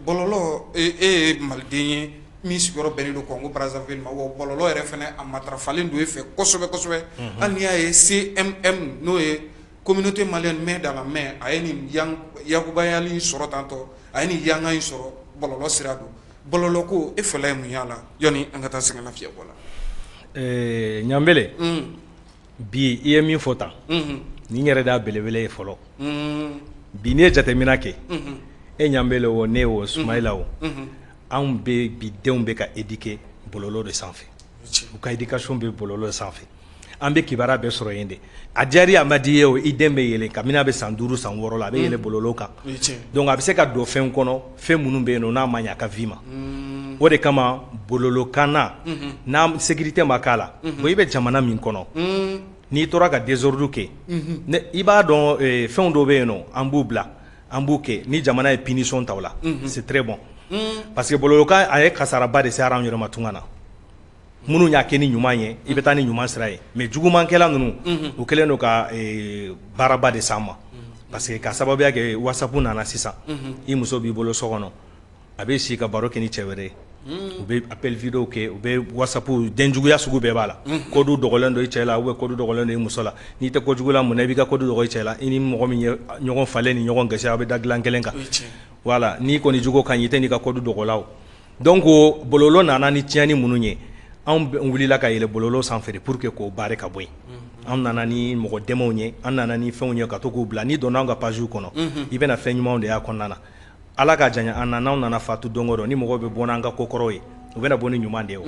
Bɔlɔlɔ, e ye maliden ye min sigiyɔrɔ bɛnnen don Congo Brazzaville ma, wa bɔlɔlɔ yɛrɛ fana, a matarafalen don e fɛ kosɛbɛ kosɛbɛ. Hali n'i y'a ye CMM, n'o ye communauté malienne main dans la main, a ye nin yakubayali sɔrɔ tantɔ, a ye nin yanga in sɔrɔ bɔlɔlɔ sira don. Bɔlɔlɔ ko, e fɛla ye mun y'a la, yanni an ka taa sɛgɛn lafiɲɛ bɔ la? Ɲanbele, bi i ye min fɔ tan, nin yɛrɛ de y'a belebele ye fɔlɔ. Bi n'i ye jateminɛ kɛ, e Ɲanbele o, ne o, Sumayila o, anw bɛ bi denw bɛ ka éduquer bɔlɔlɔ de sanfɛ. U ka éducation bɛ bɔlɔlɔ sanfɛ. An bɛ kibaruya bɛɛ sɔrɔ yen de. A diyara a ma di ye o, i den bɛ yɛlɛn kabini a bɛ san 5, san 6 la, a bɛ yɛlɛn bɔlɔlɔ kan. Donc a bɛ se ka don fɛn kɔnɔ, fɛn minnu bɛ yen nɔ n'a ma ɲɛ a ka vie ma. O de kama bɔlɔlɔkanna n'a sécurité ma k'a la, bon, i bɛ jamana min kɔnɔ, n'i tora ka désordre kɛ, i b'a dɔn fɛnw dɔw bɛ yen nɔ, an b'u bila, an b'u kɛ ni jamana ye punition ta o la, c'est très bon, parce que bɔlɔlɔkan a ye kasaraba de se anw yɛrɛ ma tunga na. Minnu y'a kɛ ni ɲuman ye, i bɛ taa ni ɲuman sira ye, mais jugumankɛla ninnu, u kɛlen don ka baaraba de s'an ma, parce que ka sababuya kɛ WhatsApp nana sisan, i muso b'i bolo so kɔnɔ, a bɛ si ka baro kɛ ni cɛ wɛrɛ ye, u bɛ appel vidéo kɛ, u bɛ WhatsApp, denjuguya sugu bɛɛ b'a la. Code dogolen don i cɛ la ou bien code dogolen don i muso la. N'i tɛ kojugu la, mun na i b'i ka code dogo i cɛ la? I ni mɔgɔ min ye ɲɔgɔn falen ni ɲɔgɔn gasi, aw bɛ da dilan kelen kan. Voilà, n'i kɔni jogo ka ɲi, i tɛ n'i ka code dogo la o. Donc bɔlɔlɔ nana ni tiɲɛni minnu ye, anw wulila ka yɛlɛ bɔlɔlɔ sanfɛ pour que k'o barrer ka bɔ yen. An nana ni mɔgɔ dɛmɛw ye, an nana ni fɛnw ye ka to k'u bila. N'i donna an ka page kɔnɔ, i bɛna fɛn ɲumanw de y'a kɔnɔna na. Ala ka janya an na, n'anw nana fatu don o don, ni mɔgɔw bɛ bɔ n'an ka kokɔrɔw ye, U bɛna bɔ ni ɲuman de ye. O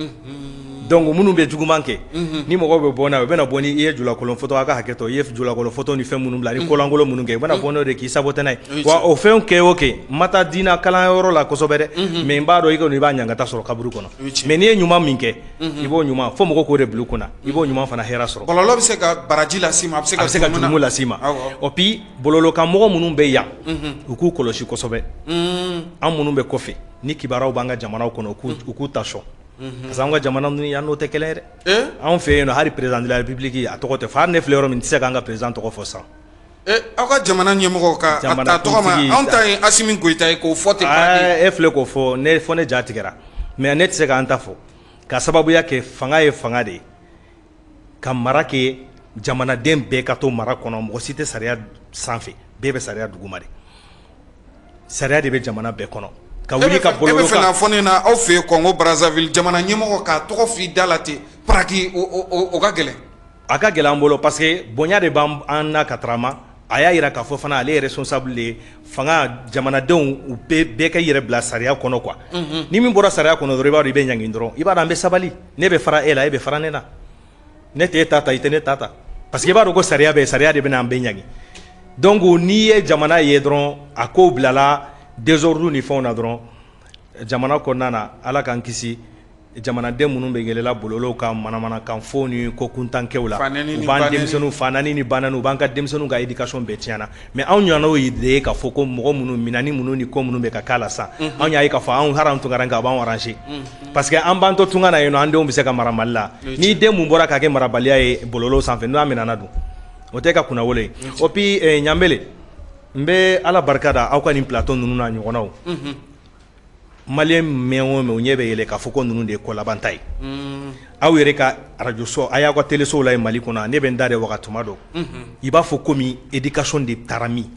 donc minnu bɛ juguman kɛ, ni mɔgɔw bɛ bɔ n'a ye, u bɛna bɔ ni i ye julakolon photo, a ka hakɛ to, i ye julakolon photo ni fɛn minnu bila ni kolankolon minnu kɛ, u bɛna bɔ n'o de k'i saboter n'a ye. Wa o fɛn kɛ o kɛ, n ma taa diinɛ kalanyɔrɔ la kosɛbɛ dɛ, mais n b'a dɔn i kɔni i b'a ɲangata sɔrɔ kaburu kɔnɔ. Mais n'i ye ɲuman min kɛ, i b'o ɲuman fo mɔgɔw k'o de bila u kunna, i b'o ɲuman fana hɛrɛ sɔrɔ. Bɔlɔlɔ bɛ se ka baraji las'i ma, a bɛ se ka jurumu las'i ma. O puis bɔlɔlɔkanmɔgɔ minnu bɛ yan, u k'u kɔlɔsi kosɛbɛ. An minnu bɛ kɔfɛ ni kibaruyaw b'an ka jamanaw kɔnɔ, u k'u ta sɔn, parce que an ka jamana ninnu yan n'o tɛ kelen ye dɛ. Anw fɛ yen nɔ, hali président de la république a tɔgɔ tɛ fɔ. Hali ne filɛ yɔrɔ min, n tɛ se k'an ka président tɔgɔ fɔ sisan. Aw ka jamana ɲɛmɔgɔ ka a ta tɔgɔ ma, anw ta ye Asimi Goyita ye, k'o fɔ ten. E filɛ k'o fɔ ne, fɔ ne ja tigɛra, mais ne tɛ se k'an ta fɔ ka sababuya kɛ fanga ye fanga de ye ka mara kɛ. Jamanaden bɛɛ ka to mara kɔnɔ, mɔgɔ si tɛ sariya sanfɛ, bɛɛ bɛ sariya duguma de. Sariya de bɛ jamana bɛɛ kɔnɔ. Ka wuli ka bolo, e bɛ fɛ k'a fɔ ne na, aw fɛ yen Kɔngo Brazzaville, jamana ɲɛmɔgɔ k'a tɔgɔ f'i da la ten paraki, o ka gɛlɛn. A ka gɛlɛn an bolo, parce que bonya de b'an na ka tagama. A y'a jira k'a fɔ fana ale ye responsable de ye. Fanga, jamanadenw, u bɛɛ ka yɛrɛ bila sariya kɔnɔ quoi. Ni min bɔra sariya kɔnɔ dɔrɔn, i b'a dɔn i bɛ ɲangi dɔrɔn. I b'a dɔn an bɛ sabali, ne bɛ fara e la, e bɛ fara ne la. Ne tɛ e ta ta, i tɛ ne ta ta, parce que i b'a dɔn ko sariya bɛ, sariya de bɛna an bɛɛ ɲangi. Donc n'i ye jamana ye dɔrɔn, a kow bilala désordre ni fɛnw na dɔrɔn jamana kɔnɔna na, Ala k'an kisi. Jamanaden minnu bɛ yɛlɛla bɔlɔlɔw kan, manamanakan fɔ ni ko kuntankɛw la, u b'an denmisɛnninw fa naani ni ba naani, u b'an ka denmisɛnninw ka éducation bɛɛ tiɲɛna. Mais anw ɲɔgɔnnaw de ye k'a fɔ ko mɔgɔ minnu minɛni minnu ni ko minnu bɛ ka k'a la sisan, anw y'a ye k'a fɔ anw hali an tunkaranke a b'anw arranger, parce que an b'an to tunga na yen nɔ, an denw bɛ se ka mara Mali la. Ni den mun bɔra k'a kɛ marabaliya ye bɔlɔlɔw sanfɛ, n'a minɛna dun, o tɛ ka kunnawolo ye. O puis Ɲanbele, n bɛ Ala barika da aw ka nin plateau ninnu n'a ɲɔgɔnnaw. Malien mɛn o mɛn, u ɲɛ bɛ yɛlɛ k'a fɔ ko ninnu de ye ko laban ta ye. Aw yɛrɛ ka radio so, a y'aw ka télésow la Mali kɔnɔ, ne bɛ n da de waga tuma dɔ, i b'a fɔ komi éducation de taara min.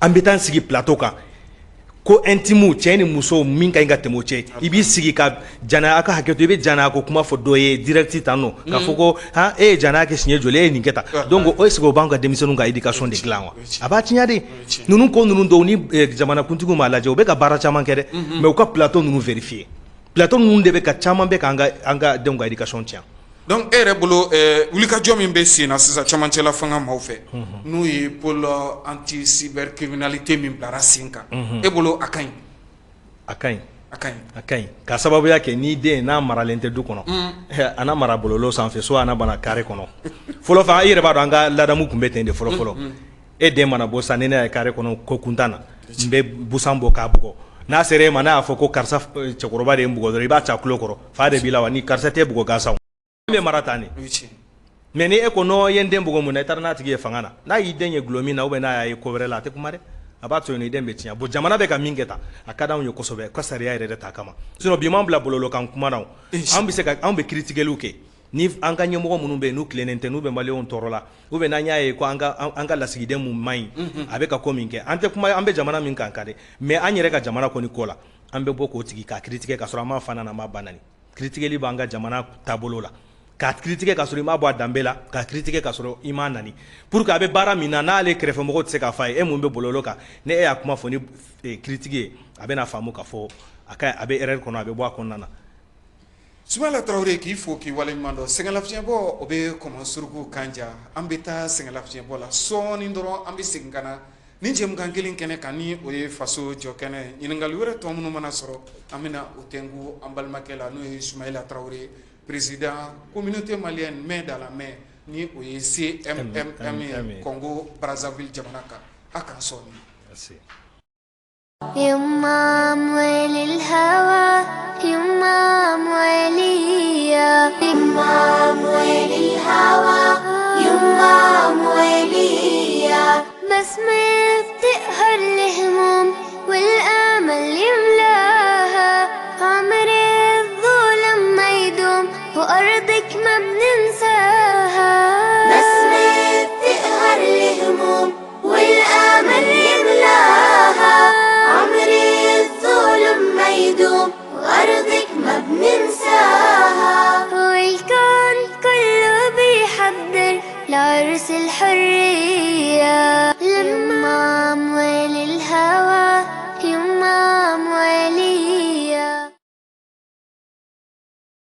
An bɛ taa n sigi plateau kan ko intime, cɛ ni muso min ka ɲi ka tɛmɛ o cɛ, i b'i sigi ka janaya, a ka hakɛ to, i bɛ janaya ko kuma fɔ dɔ ye direct tan nɔ, k'a fɔ ko han, e ye janaya kɛ siɲɛ joli, e ye nin kɛ tan. Donc o est ce que o b'an ka denmisɛnninw ka éducation de dilan wa? A b'a tiɲɛ de. Ninnu ko ninnu dɔw ni jamanakuntigiw m'a lajɛ, u bɛ ka baara caman kɛ dɛ, mais u ka plateau ninnu vérifier. Plateau ninnu de bɛ ka caman bɛ k'an ka an ka denw ka éducation tiɲɛ. Donc e yɛrɛ bolo, wulikajɔ min bɛ sen na sisan cɛmancɛla fanga maaw fɛ, n'o ye pôle anti cybercriminalité min bilara sen kan, e bolo a ka ɲi? A ka ɲi. A ka ɲi. A ka ɲi, ka sababuya kɛ n'i den n'a maralen tɛ du kɔnɔ, a n'a mara bɔlɔlɔ sanfɛ, soit a n'a bana carré kɔnɔ. Fɔlɔ fa, i yɛrɛ b'a dɔn an ka ladamu tun bɛ ten de fɔlɔ fɔlɔ. E den mana bɔ sisan, ni ne y'a ye carré kɔnɔ ko kuntan na, n bɛ busan bɔ k'a bugɔ. N'a sera e ma, n'a y'a fɔ ko karisa cɛkɔrɔba de ye n bugɔ dɔrɔn, i b'a ci a tulo kɔrɔ, fa de b'i la wa, ni karisa tɛ bugɔ gansan, bɛ mara tan de. Mais ni e ko non, i ye n den bugɔ mun na, i taara n'a tigi ye fanga na, n'a y'i den ye gulɔ min na ou bien n'a y'a ye ko wɛrɛ la, a tɛ kuma dɛ, a b'a to yen, i den bɛ tiɲɛ. Bon, jamana bɛ ka min kɛ tan, a ka d'anw ye kosɛbɛ, ka sariya yɛrɛ de ta kama. Sinon bi m'an bila bɔlɔlɔ kan kuma na, an bɛ se ka anw bɛ critiquer kɛ ni an ka ɲɛmɔgɔ minnu bɛ yen, n'u tilennen tɛ, n'u bɛ maliyɛnw tɔɔrɔ la, ou bien n'an y'a ye ko an ka lasigiden mun man ɲi, a bɛ ka ko min kɛ, an tɛ kuma. An bɛ jamana min kan ka dɛ, mais an yɛrɛ ka jamana kɔni ko la, an bɛ bɔ k'o tigi k'a critiquer ka sɔrɔ an m'a fa nani, an m'a ba nani. Critiquer b'an ka jamana taabolo la, k'a critiquer ka sɔrɔ i m'a bɔ a danbe la, k'a critiquer ka sɔrɔ i m'a nani, pour que a bɛ baara min na, n'ale kɛrɛfɛmɔgɔw tɛ se k'a fɔ a ye, e mun bɛ bɔlɔlɔ kan, ni e y'a kuma fɔ ni critique ye, a bɛna faamu k'a fɔ a ka a bɛ erreur kɔnɔ, a bɛ bɔ a kɔnɔna na. Sumala Tarawele, k'i fo k'i waleɲuman dɔn. Sɛgɛnlafiɲɛbɔ, o bɛ kɔmɔ suruku kanja. An bɛ taa sɛgɛnlafiɲɛbɔ la sɔɔni dɔrɔn, an bɛ segin ka na ni jɛmukan kelen kɛnɛ kan, ni o ye faso jɔ kɛnɛ. Ɲininkali wɛrɛ tɔ minnu mana sɔrɔ, an bɛna o tɛnku an balimakɛ la, n'o ye Sumayila Tarawele, président communauté malienne main dans la main, ni o ye CMMM ye Congo Brazzaville jamana kan. A k'an sɔɔni. يما أموال الهوى، يما أموالية، يما أموال الهوى، يما أموالية، بسمة بتقهر الهموم والآمل يملاها، عمر الظلم ما يدوم وأرضك ما بننساها. بسمة بتقهر الهموم والآمل يملاها، عمر الظلم ما يدوم وأرضك ما بننساها، والكون كله بيحضر لعرس الحرية. لما أموال الهوى، يما أموالي.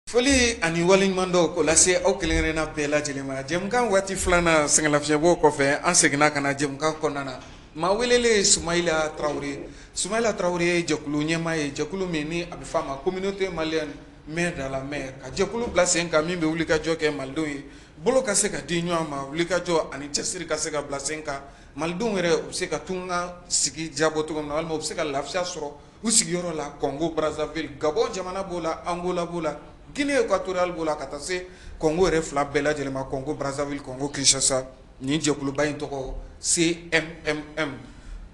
Foli ani waleɲumandɔn k'o lase aw kelen-kelenna bɛɛ lajɛlen ma. Jɛmukan waati filanan sɛgɛnlafiɲɛbɔ kɔfɛ, an seginna ka na jɛmukan kɔnɔna na. Maa welelen, Sumayila Tarawele. Sumayila Tarawele ye jɛkulu ɲɛmaa ye, jɛkulu min ni a bɛ f'a ma Communauté malienne main dans la main, ka jɛkulu bila sen kan min bɛ wulikajɔ kɛ malidenw ye, bolo ka se ka di ɲɔgɔn ma, wulikajɔ ani cɛsiri ka se ka bila sen kan, malidenw yɛrɛ u bɛ se ka tunga sigi jabɔ cogo min na, walima u bɛ se ka lafiya sɔrɔ u sigiyɔrɔ la Congo Brazzaville, Gabon jamana b'o la, Angola b'o la, Guinée équatoriale b'o la, ka taa se Congo yɛrɛ fila bɛɛ lajɛlen ma, Congo Brazzaville, Congo Kinshasa. Nin jɛkuluba in tɔgɔ CMMM.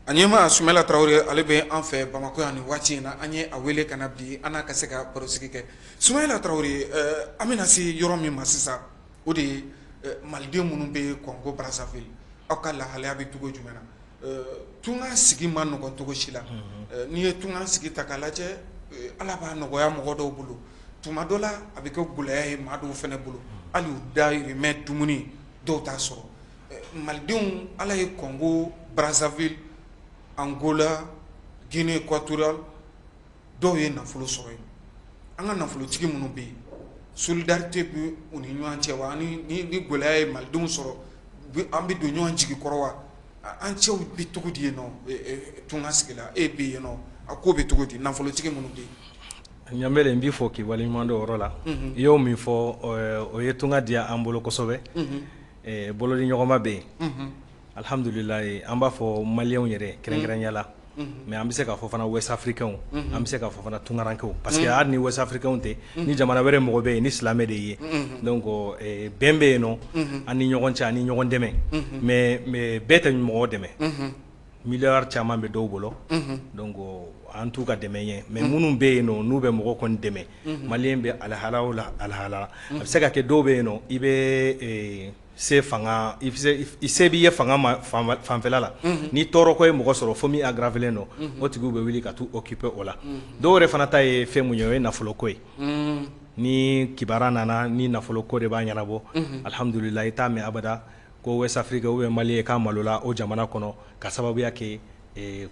A ɲɛmaa Sumayila Tarawele, ale bɛ an fɛ Bamakɔ yan nin waati in na. An ye a wele ka na bi, an n'a ka se ka barosigi kɛ. Sumayila Tarawele, an bɛna se yɔrɔ min ma sisan, o de ye maliden minnu bɛ Congo Brazzaville, aw ka lahalaya bɛ cogo jumɛn na? Tunga sigi ma nɔgɔn cogo si la. N'i ye tunga sigi ta k'a lajɛ, Ala b'a nɔgɔya mɔgɔ dɔw bolo, tuma dɔ la a bɛ kɛ gɛlɛya ye maa dɔw fana bolo, hali u dahirimɛ dumuni dɔw t'a sɔrɔ. Malidenw, Ala ye Congo Brazzaville, Angola, Guinée équatoriale, dɔw ye nafolo sɔrɔ yen. An ka nafolotigi minnu bɛ yen, solidarité bɛ u ni ɲɔgɔn cɛ wa? Ni gɛlɛya ye malidenw sɔrɔ, an bɛ don ɲɔgɔn jigi kɔrɔ wa? An cɛw bɛ cogo di yen nɔ tunga sigi la? E bɛ yen nɔ, a ko bɛ cogo di, nafolotigi minnu bɛ yen? Ɲanbele, n b'i fo k'i waleɲuman dɔn o yɔrɔ la. I y'o min fɔ, o ye tunga diya an bolo kosɛbɛ. Bolodiɲɔgɔnma bɛ yen, alihamdulilayi. An b'a fɔ maliyɛnw yɛrɛ kɛrɛnkɛrɛnya la, mais an bɛ se k'a fɔ fana ouest africains, an bɛ se k'a fɔ fana tunkarankew, parce que hali ni ouest africains tɛ, ni jamana wɛrɛ mɔgɔ bɛ yen ni silamɛ de ye, donc bɛn bɛ yen nɔ an ni ɲɔgɔn cɛ, an ni ɲɔgɔn dɛmɛ. Mais bɛɛ tɛ mɔgɔ dɛmɛ. Miliyari caman bɛ dɔw bolo, donc an t'u ka dɛmɛ ye. Mais minnu bɛ yen nɔ, n'u bɛ mɔgɔ kɔni dɛmɛ, maliyɛn bɛ alihala o la alihala, a bɛ se ka kɛ dɔw bɛ yen nɔ, i bɛ se fanga, i se b'i ye fanga ma fanfɛla la, ni tɔɔrɔko ye mɔgɔ sɔrɔ fo min aggravélen don, o tigiw bɛ wuli ka t'u occuper o la. Dɔw yɛrɛ fana ta ye fɛn mun ye, o ye nafoloko ye. Ni kibaruya nana ni nafoloko de b'a ɲɛnabɔ, alihamdulila, i t'a mɛn abada ko Ouest Afrique ou bien Mali k'a malola o jamana kɔnɔ ka sababuya kɛ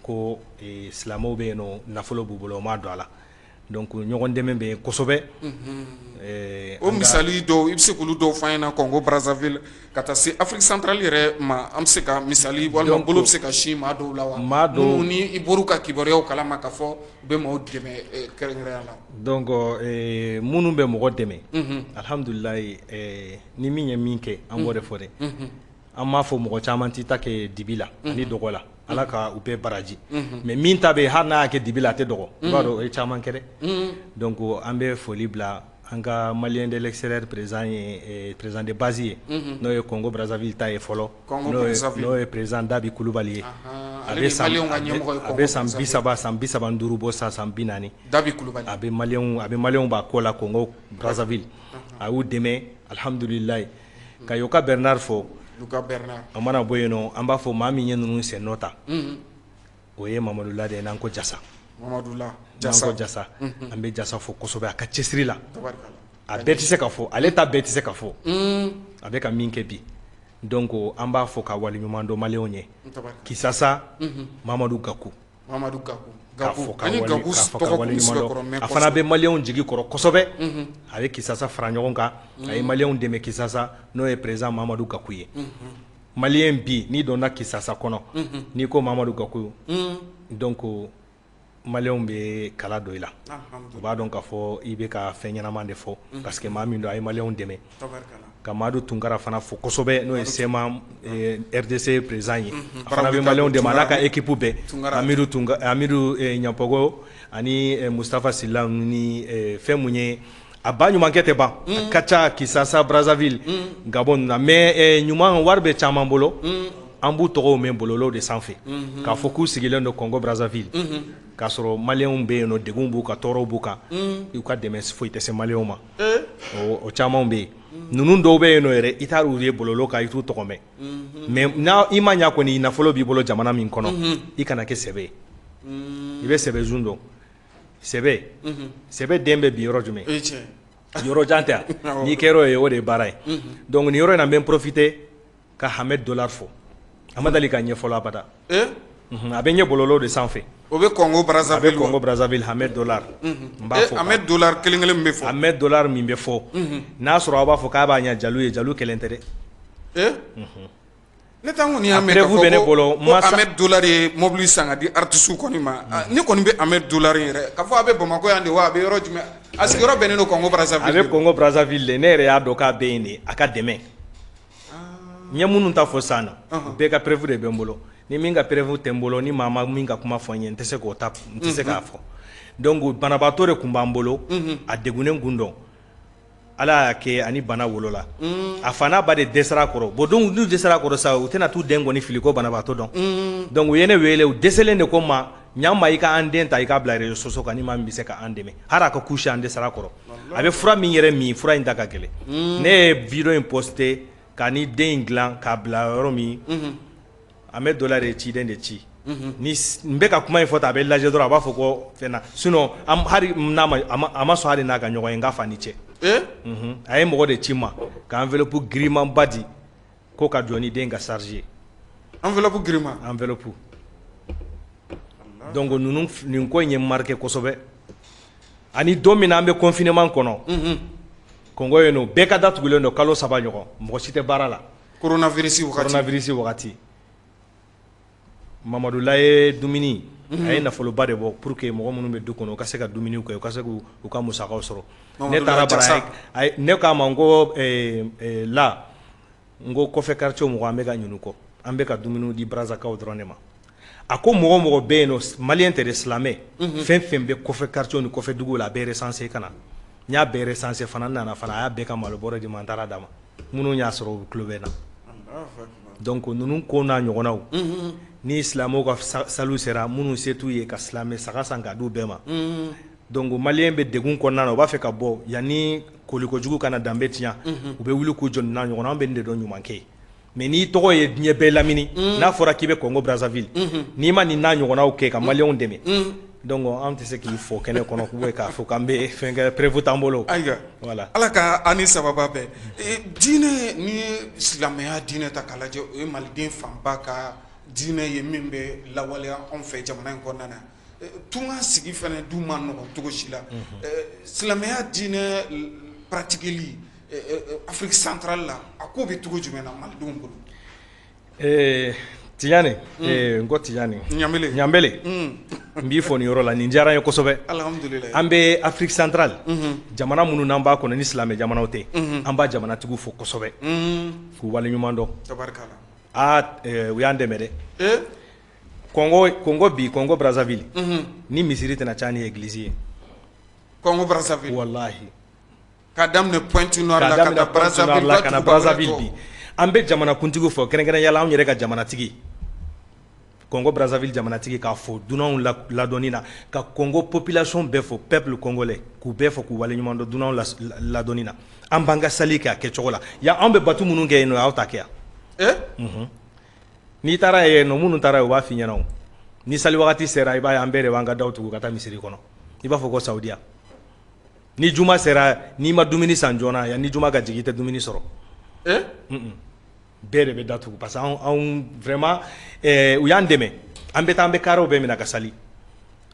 ko silamɛw bɛ yen nɔ, nafolo b'u bolo, o m'a don a la. Donc ɲɔgɔn dɛmɛ bɛ yen kosɛbɛ. O misali dɔw, i bɛ se k'olu dɔw fɔ an ɲɛna Congo Brazzaville ka taa se Afrique centrale yɛrɛ ma? An bɛ se ka misali walima bolo bɛ se ka sin maa dɔw la wa, maa dɔw minnu ni i bɔr'u ka kibaruyaw kalama k'a fɔ u bɛ maaw dɛmɛ kɛrɛnkɛrɛnya la? Donc minnu bɛ mɔgɔ dɛmɛ, alihamudulilayi, ni min ye min kɛ, an b'o de fɔ dɛ. An b'a fɔ mɔgɔ caman t'i ta kɛ dibi la ani dɔgɔ la, Ala ka u bɛɛ baraji. Mais min ta bɛ yen, hali n'a y'a kɛ dibi la, a tɛ dɔgɔ, i b'a dɔn o ye caman kɛ dɛ. Donc an bɛ foli bila an ka Malien de l'extérieur président ye, président de base ye, n'o ye Congo Brazzaville ta ye fɔlɔ, n'o ye président Dabi Kulubali ye. A bɛ san 30, san 35 bɔ sa, san 40. Dabi Kulubali. A bɛ Malienw b'a ko la Congo Brazzaville, a y'u dɛmɛ, alihamudulilayi. Ka Yoka Bernard fo. Yoka Bernard. An mana bɔ yen nɔ, an b'a fɔ maa min ye ninnu sen nɔ ta, o ye Mamadu La de ye, n'an ko Jasa. Mamadu La. N'an ko Jasa, an bɛ Jasa fo kosɛbɛ a ka cɛsiri la. A bɛɛ tɛ se ka fɔ, ale ta bɛɛ tɛ se ka fɔ, a bɛ ka min kɛ bi. Donc an b'a fɔ ka waleɲuman dɔn Malienw ye. Kisasa, Mamadu Gaku. Mamadu Gaku. K'a fɔ ka waleɲuman dɔn, a fana bɛ Malienw jigi kɔrɔ kosɛbɛ. A ye Kisasa fara ɲɔgɔn kan, a ye Malienw dɛmɛ Kisasa, n'o ye président Mamadu Gaku ye. Malien bi, n'i donna Kisasa kɔnɔ, n'i ko Mamadu Gaku, donc Malienw bɛ kala don i la, u b'a dɔn k'a fɔ i bɛ ka fɛn ɲɛnama de fɔ, parce que maa min don, a ye Malienw dɛmɛ. Ka Madu Tunkara fana fo kosɛbɛ, n'o ye CMA RDC président ye, a fana bɛ Malienw dɛmɛ, a n'a ka équipe bɛɛ, Amidu Tunka, Amidu Ɲapogo ani Mustafa Sila ni fɛn mun ye, a ba ɲumankɛ tɛ ban, a ka ca Kisasa, Brazzaville, Gabon na. Mais ɲuman wari bɛ caman bolo, an b'u tɔgɔw mɛn bɔlɔlɔw de sanfɛ k'a fɔ k'u sigilen don Congo Brazzaville, k'a sɔrɔ Malienw bɛ yen nɔ, degun b'u kan, tɔɔrɔw b'u kan, u ka dɛmɛ foyi tɛ se Malienw ma. O caman bɛ yen. Ninnu dɔw bɛ yen nɔ yɛrɛ, i taar'u ye bɔlɔlɔ kan, i t'u tɔgɔ mɛn. Mais n'a i ma ɲa kɔni, nafolo b'i bolo jamana min kɔnɔ, i kana kɛ sɛbɛ ye. I bɛ sɛbɛzun dɔn, sɛbɛ, sɛbɛ den bɛ bin yɔrɔ jumɛn? Yɔrɔ jan tɛ. N'i kɛra o ye, o de ye baara ye. Donc nin yɔrɔ in na, n bɛ n profiter ka Hamed Dollar fo. A ma deli ka ɲɛfɔlɔ abada. A bɛ ɲɛ bɔlɔlɔ de sanfɛ. O bɛ Congo Brazzaville. A bɛ Congo Brazzaville, Ahmed Dollar. N b'a fɔ Ahmed Dollar kelen kelen min bɛ fɔ. Ahmed Dollar min bɛ fɔ. N'a sɔrɔ aw b'a fɔ k'a b'a ɲɛ Jalo ye, Jalo kelen tɛ dɛ. Ee ne t'an kɔni y'a mɛn k'a fɔ ko Ahmed Dollar ye mobili san ka di artistes kɔni ma. Ne kɔni bɛ Ahmed Dollar yɛrɛ k'a fɔ a bɛ Bamakɔ yan de wa, a bɛ yɔrɔ jumɛn? A sigiyɔrɔ bɛnnen don Congo Brazzaville. A bɛ Congo Brazzaville de. Ne yɛrɛ y'a dɔn k'a bɛ yen de, a ka dɛmɛ. N ye minnu ta fɔ sisan na, bɛɛ ka preuve de bɛ n bolo. Ni min ka preuve tɛ n bolo, ni maa ma min ka kuma fɔ n ye, n tɛ se k'o ta, n tɛ se k'a fɔ. Donc banabaatɔ de tun b'an bolo, a degunnen kun dɔn. Ala y'a kɛ ani bana wolola, a fa n'a ba de dɛsɛra a kɔrɔ. Bon, donc n'u dɛsɛra a kɔrɔ sa, u tɛna t'u den kɔni fili ko banabaatɔ dɔn. Donc u ye ne wele, u dɛsɛlen de ko n ma ɲa ma, i ka an den ta, i k'a bila réseaux sociaux kan, ni maa min bɛ se ka an dɛmɛ hali a ka coucher, an dɛsɛra a kɔrɔ. A bɛ fura min yɛrɛ min, fura in da ka gɛlɛn. Ne ye vidéo in poster ka ni den in dilan k'a bila yɔrɔ min, Ahmed Dollar ye ciden de ci. Ni n bɛ ka kuma in fɔ tan, a bɛ lajɛ dɔrɔn, a b'a fɔ ko fɛn na. Sinon hali n'a ma, a ma sɔn hali n'a ka ɲɔgɔn ye, n k'a fa ni cɛ. A ye mɔgɔ de ci n ma ka enveloppe girimanba di ko ka jɔ ni den ka charge ye. Enveloppe giriman. Enveloppe. Donc ninnu, nin ko in ye marqué kosɛbɛ. Ani don min na an bɛ confinement kɔnɔ Congo yen nɔ, bɛɛ ka da tugulen don kalo 3 ɲɔgɔn, mɔgɔ si tɛ baara la. Coronavirus wagati. Coronavirus wagati, Mamadu Laye dumuni, a ye nafoloba de bɔ pour que mɔgɔ minnu bɛ du kɔnɔ, u ka se ka dumuni kɛ, u ka se k'u ka musakaw sɔrɔ. Ne taara bara, ne k'a ma n ko la, n ko kɔfɛ quartier mɔgɔ, an bɛ ka ɲin'u kɔ, an bɛ ka dumuni di Brazakaw dɔrɔn de ma. A ko mɔgɔ mɔgɔ bɛ yen nɔ, malien tɛ dɛ, silamɛ fɛn fɛn bɛ kɔfɛ quartier ni kɔfɛ duguw la, a bɛɛ recensé ka na. N y'a bɛɛ recensé fana, n nana fana, a y'a bɛɛ ka malo bɔrɛ di ma, n taara d'a ma. Minnu y'a sɔrɔ, u tulo bɛ n na. Donc ninnu ko n'a ɲɔgɔnnaw, ni silamɛw ka saliw sera, minnu se t'u ye ka silamɛ saga san k'a d'u bɛɛ ma. Donc malien bɛ degun kɔnɔna na, u b'a fɛ ka bɔ yanni kolikojugu kana danbe tiɲɛ, u bɛ wuli k'u jɔ nin n'a ɲɔgɔnna. An bɛ nin de dɔn ɲuman kɛ. Mais n'i tɔgɔ ye diɲɛ bɛɛ lamini, n'a fɔra k'i bɛ Congo Brazzaville, n'i ma nin n'a ɲɔgɔnnaw kɛ ka maliyɛnw dɛmɛ, donc an tɛ se k'i fɔ kɛnɛ kɔnɔ k'u k'a fɔ k'an bɛ fɛn kɛ, preuve t'an bolo. Ayiwa. Voilà. Ala ka an ni sababa bɛn. Diinɛ, ni ye silamɛya diinɛ ta k'a lajɛ, o ye maliden fanba ka diinɛ ye min bɛ lawaleya anw fɛ jamana in kɔnɔna na. Tunga sigi fana du ma nɔgɔn cogo si la. Silamɛya diinɛ pratiqueli Afrique centrale la, a ko bɛ cogo jumɛn na malidenw bolo? Tijani, n ko Tijani. Ɲanbele. Ɲanbele, n b'i fɔ nin yɔrɔ la, nin diyara n ye kosɛbɛ. Alhamdulilayi. An bɛ Afrique centrale, jamana minnu n'an b'a kɔnɔ ni silamɛ jamanaw tɛ, an b'a jamanatigiw fo kosɛbɛ k'u waleɲuman dɔn. Tabarikala. Aa, u y'an dɛmɛ dɛ. Congo, Congo bi, Congo Brazzaville, ni misiri tɛna ca ni église ye. Congo Brazzaville. Walahi. K'a daminɛ Pointe Noire la ka taa Brazzaville la, ka na Brazzaville bi, an bɛ jamanakuntigiw fɔ, kɛrɛnkɛrɛnnenya la anw yɛrɛ ka jamanatigi, Congo Brazzaville jamanatigi, k'a fɔ dunanw ladɔnni na, ka Congo population bɛɛ fɔ, peuple congolais k'u bɛɛ fɔ k'u waleɲuman dɔn dunanw ladɔnni na. An b'an ka sali kɛ a kɛcogo la yan. Anw bɛ batu minnu kɛ yen nɔ, aw ta kɛ yan. N'i taara yen nɔ, minnu taara yen, u b'a f'i ɲɛna. O ni sali wagati sera, i b'a ye an bɛɛ de b'an ka daw tugu ka taa misiri kɔnɔ, i b'a fɔ ko Saudiya. Ni juma sera, n'i ma dumuni san joona, yan ni juma ka jigin, i tɛ dumuni sɔrɔ. Bɛɛ de bɛ datugu parce que anw vraiment, u y'an dɛmɛ. An bɛ taa, an bɛ karew bɛɛ minɛ ka sali,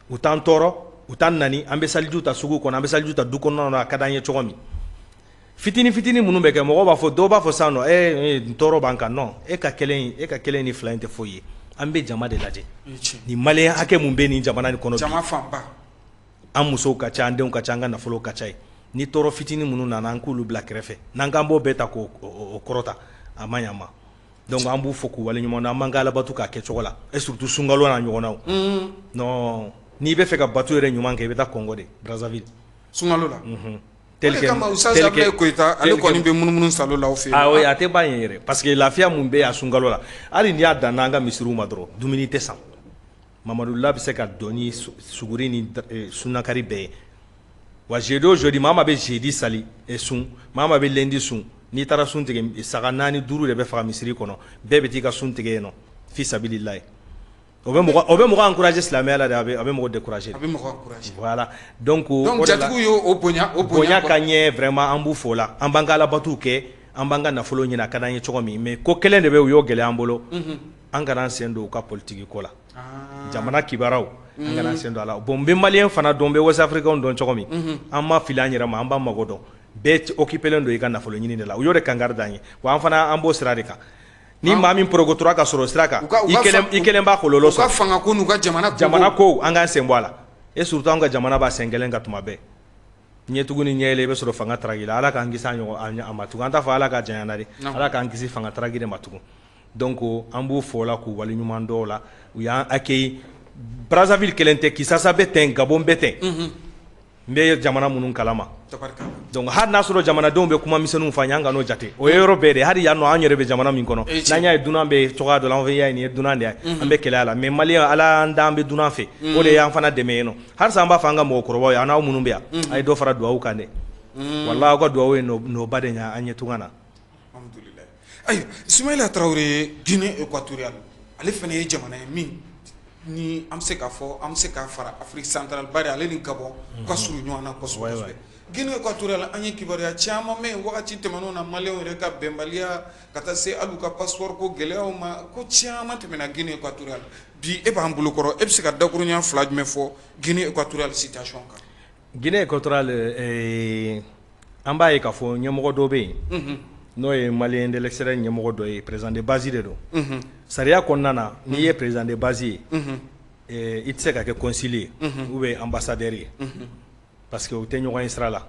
u t'an tɔɔrɔ, u t'an nani. An bɛ saliju ta sugu kɔnɔ, an bɛ saliju ta du kɔnɔna na, a ka d'an ye cogo min. Fitinin fitinin minnu bɛ kɛ, mɔgɔw b'a fɔ, dɔw b'a fɔ sisan nɔ, n tɔɔrɔ b'an kan. Non, e ka kelen, e ka kelen ni fila in tɛ foyi ye. An bɛ jama de lajɛ, ni malien hakɛ mun bɛ nin jamana nin kɔnɔ bi. Jama fanba. An musow ka ca, an denw ka ca, an ka nafolo ka ca ye. Ni tɔɔrɔ fitinin minnu nana, an k'olu bila kɛrɛfɛ. N'an k'an b'o bɛɛ ta k'o kɔrɔta, a ma ɲɛ ma. Donc an b'u fɔ k'u waleɲuman dɔn. An b'an ka alabatu k'a kɛ cogo la, et surtout sunkalo n'a ɲɔgɔnnaw. Non, n'i bɛ fɛ ka batu yɛrɛ ɲuman kɛ, i bɛ taa Congo de Brazzaville. Sunkalo la. O de kama Ustaz Abulaye Koyita, ale kɔni bɛ munumunu salo la aw fɛ yen. Ah oui, a tɛ ban yen yɛrɛ, parce que lafiya mun bɛ yan sunkalo la, hali n'i y'a dan n'an ka misiriw ma dɔrɔn, dumuni tɛ san. Mamadu La bɛ se ka dɔn ni suguri ni sunakari bɛɛ ye. Wa jeudi o jeudi, maa maa bɛ jeudi sali sun, maa maa bɛ lundi sun, n'i taara sun tigɛ, saga naani duuru de bɛ faga misiri kɔnɔ, bɛɛ bɛ t'i ka sun tigɛ yen nɔ fi sabilillahi. O bɛ mɔgɔ encourager silamɛya la de, a bɛ mɔgɔ décourager. A bɛ mɔgɔ encourager. Voilà, donc donc jatigiw y'o bonya, o bonya ka ɲɛ vraiment, an b'u fo la. An b'an ka alabatuw kɛ, an b'an ka nafolo ɲini, a ka d'an ye cogo min. Mais ko kelen de bɛ, u y'o gɛlɛya an bolo, an kana an sen don u ka politique ko la. Jamana kibaruyaw, an kana sen don a la. Bon, n bɛ malien fana dɔn, n bɛ Ouest africain dɔn cogo min, an ma fili an yɛrɛ ma, an b'an mago dɔn. Bɛɛ occupé don i ka nafolo ɲini de la. U y'o de kankari d'an ye wa, an fana, an b'o sira de kan. Ni maa min porokotora ka sɔrɔ sira kan, i kelen b'a kɔlɔlɔ sɔrɔ. U ka fanga ko n'u ka jamana jamana ko, an k'an sen bɔ a la. Et surtout, an ka jamana b'a sen kelen ka tuma bɛɛ ɲɛtugu ni ɲɛ yɛlɛ, i bɛ sɔrɔ fanga taraki la. Ala k'an kisi a ɲɔgɔn a ma tugun. An t'a fɔ Ala ka janya dɛ, Ala k'an kisi fanga taraki de ma tugun. Donc an b'u fɔ la k'u waleɲuman dɔw la, u y'an accueilli. Brazzaville kelen tɛ, Kinshasa bɛ ten, Gabon bɛ ten, n bɛ jamana minnu kalama. Donc hali n'a sɔrɔ jamanadenw bɛ kuma misɛnninw fɔ an ye, an kan'o jate. O ye yɔrɔ bɛɛ de. Hali yan nɔ, an yɛrɛ bɛ jamana min kɔnɔ, n'an y'a ye dunan bɛ cogoya dɔ la, an fɛ y'a ye nin ye dunan de ye, an bɛ kɛlɛ a la. Mais malien, Ala y'an da, an bɛ dunan fɛ, o de y'an fana dɛmɛ yen nɔ. Halisa an b'a fɔ an ka mɔgɔkɔrɔbaw ye, an n'aw minnu bɛ yan, a ye dɔ fara dugawu kan dɛ. Walahi, aw ka dugawu ye nɔba de ɲɛ an ye tunga na. Ayiwa, Sumayila Tarawele, Guinée équatoriale, ale fana ye jamana ye min ni an bɛ se k'a fɔ, an bɛ se k'a fara Afrique centrale, bari ale ni Gabon ka surun ɲɔgɔn na kosɛbɛ kosɛbɛ. Guinée équatoriale, an ye kibaruya caman mɛn wagati tɛmɛnenw na, maliyɛnw yɛrɛ ka bɛnbaliya ka taa se hali u ka passeport ko gɛlɛyaw ma. Ko caman tɛmɛna Guinée équatoriale. Bi e b'an bolokɔrɔ, e bɛ se ka dakuruɲɛ fila jumɛn fɔ Guinée équatoriale situation kan? Guinée équatoriale, an b'a ye k'a fɔ ɲɛmɔgɔ dɔ bɛ yen, n'o ye malien de l'extérieur ɲɛmɔgɔ dɔ ye, président de base de don. Sariya kɔnɔna na, n'i ye président de base ye, i tɛ se ka kɛ consul ye ou bien ambassadeur ye, parce que u tɛ ɲɔgɔn ye sira la.